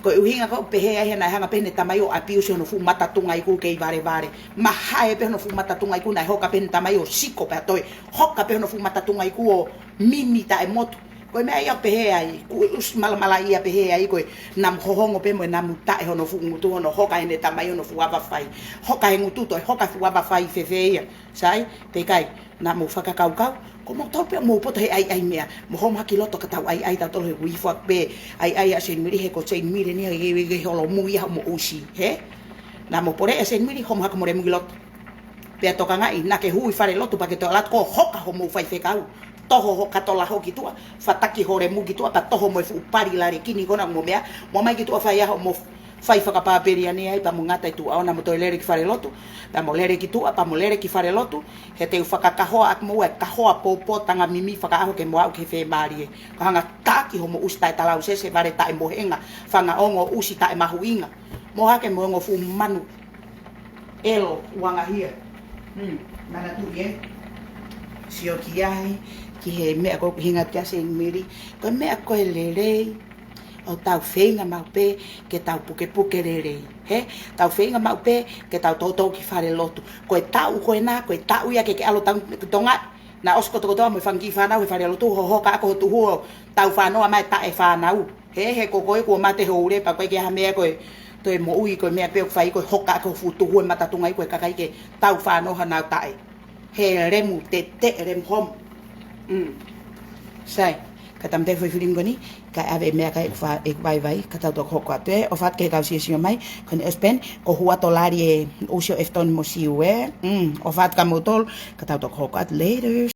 Ko e ʻuhinga ko ē ʻoku pehē ai he naʻe hanga pē ʻene tamai ʻo ʻapiusi hono fuʻu mata tunga iku kei valevale. Mahae pē hono fuʻu mata tunga iku naʻe hoka pē ʻene tamai ʻo siko pea toe hoka pē hono fuʻu mata tunga iku ʻo mimi taʻemotu. Ko e meʻa ia ʻoku pehē ai, kuo ʻusi malamala ia pehē ai ko e namu hohongo pē mo e namu taʻe hono fuʻu ngutu hono hoka heʻene tamai hono fuʻu ava fai. Hoka he ngutu toe hoka fuʻu ava fai fēfē ia. Sai, pea ʻikai, naʻa mou fakakaukau, ko moutolu pē ʻoku mou poto he ʻaiʻai meʻa, mo homo hake ki loto ka tau ʻaiʻai tautolu he uifo pē, ʻaiʻai ʻa Seinimili he ko Seinimili ni he, he, he holomui ia hoʻomo ʻusi, hē? Naʻa mou poleʻi ʻa Seinimili, homo hake mo lemu ki loto. Pea tokangaʻi, naʻa ke hū ʻi falelotu pea ke toe ʻalu atu ʻo hoka hoʻomou faifekau. Toho ho katola hoko ki tuʻa, fataki ho lemu ki tuʻa, pea toho mo e fuʻu pali lalekini ko ena mo e meʻa, mo ō mai ki tuʻa fai ʻa hoʻomo fai fakapapelea ni ai pea mo ngata ʻi tuʻa ʻo naʻa mo toe lele ki falelotu, pea mo lele ki tuʻa, pea mo lele ki falelotu, he te u fakakahoa ʻaki moua e kahoa pōpō tanga mimi fakaʻaho ke mo aʻu ki he fiemālie. Ko e hanga taki hoʻomo ʻusi taʻetalausese, vale taʻemohenga, fanga ongo ʻusi taʻemahuʻinga. Mo hake mo e ongo fuʻu manu ʻelo uangahia. Hmm, manatuʻi ē. Sio ki ai, ki he meʻa ko ē ʻoku hinga ki ai Seinimili. Ko e meʻa ko ē lelei, ʻoku tau feinga maʻu pē ke tau pukepuke lelei. Hē? Tau feinga maʻu pē ke tau toutou ki falelotu. Ko e taʻu ko ena, ko e taʻu ia ke ke ʻalu ʻo tau ki Tonga. Naʻa ʻosi kotokotoa mo e fanga kiʻi fānau he falelotu, hohoka ʻaki ho tuhu ʻo tau fānoa mai taʻe fānau. Hē, he ko koe kuo mate ho ule pea ko e ke ha meʻa ko e toe moʻui ko e meʻa pē ʻoku fai ko e hoka ʻaki ho fuʻu tuhu e mata tunga iku e kakai ke tau fānoa hanau taʻe. He lemu, teteʻe lemu homo. Mm. Sai, ka tau mate foʻi filimi ko eni, kae ʻave e meʻakai ʻeku fa-, ʻeku vaivai, ka tau toki hoko atu ē, ʻofa atu ki he kau siosio mai, ko eni ʻosi pē eni, ko Huatolali e ʻusi ʻo Efton mo Siu ē, mm, ʻofa atu kia moutolu, ka tau toki hoko atu, later.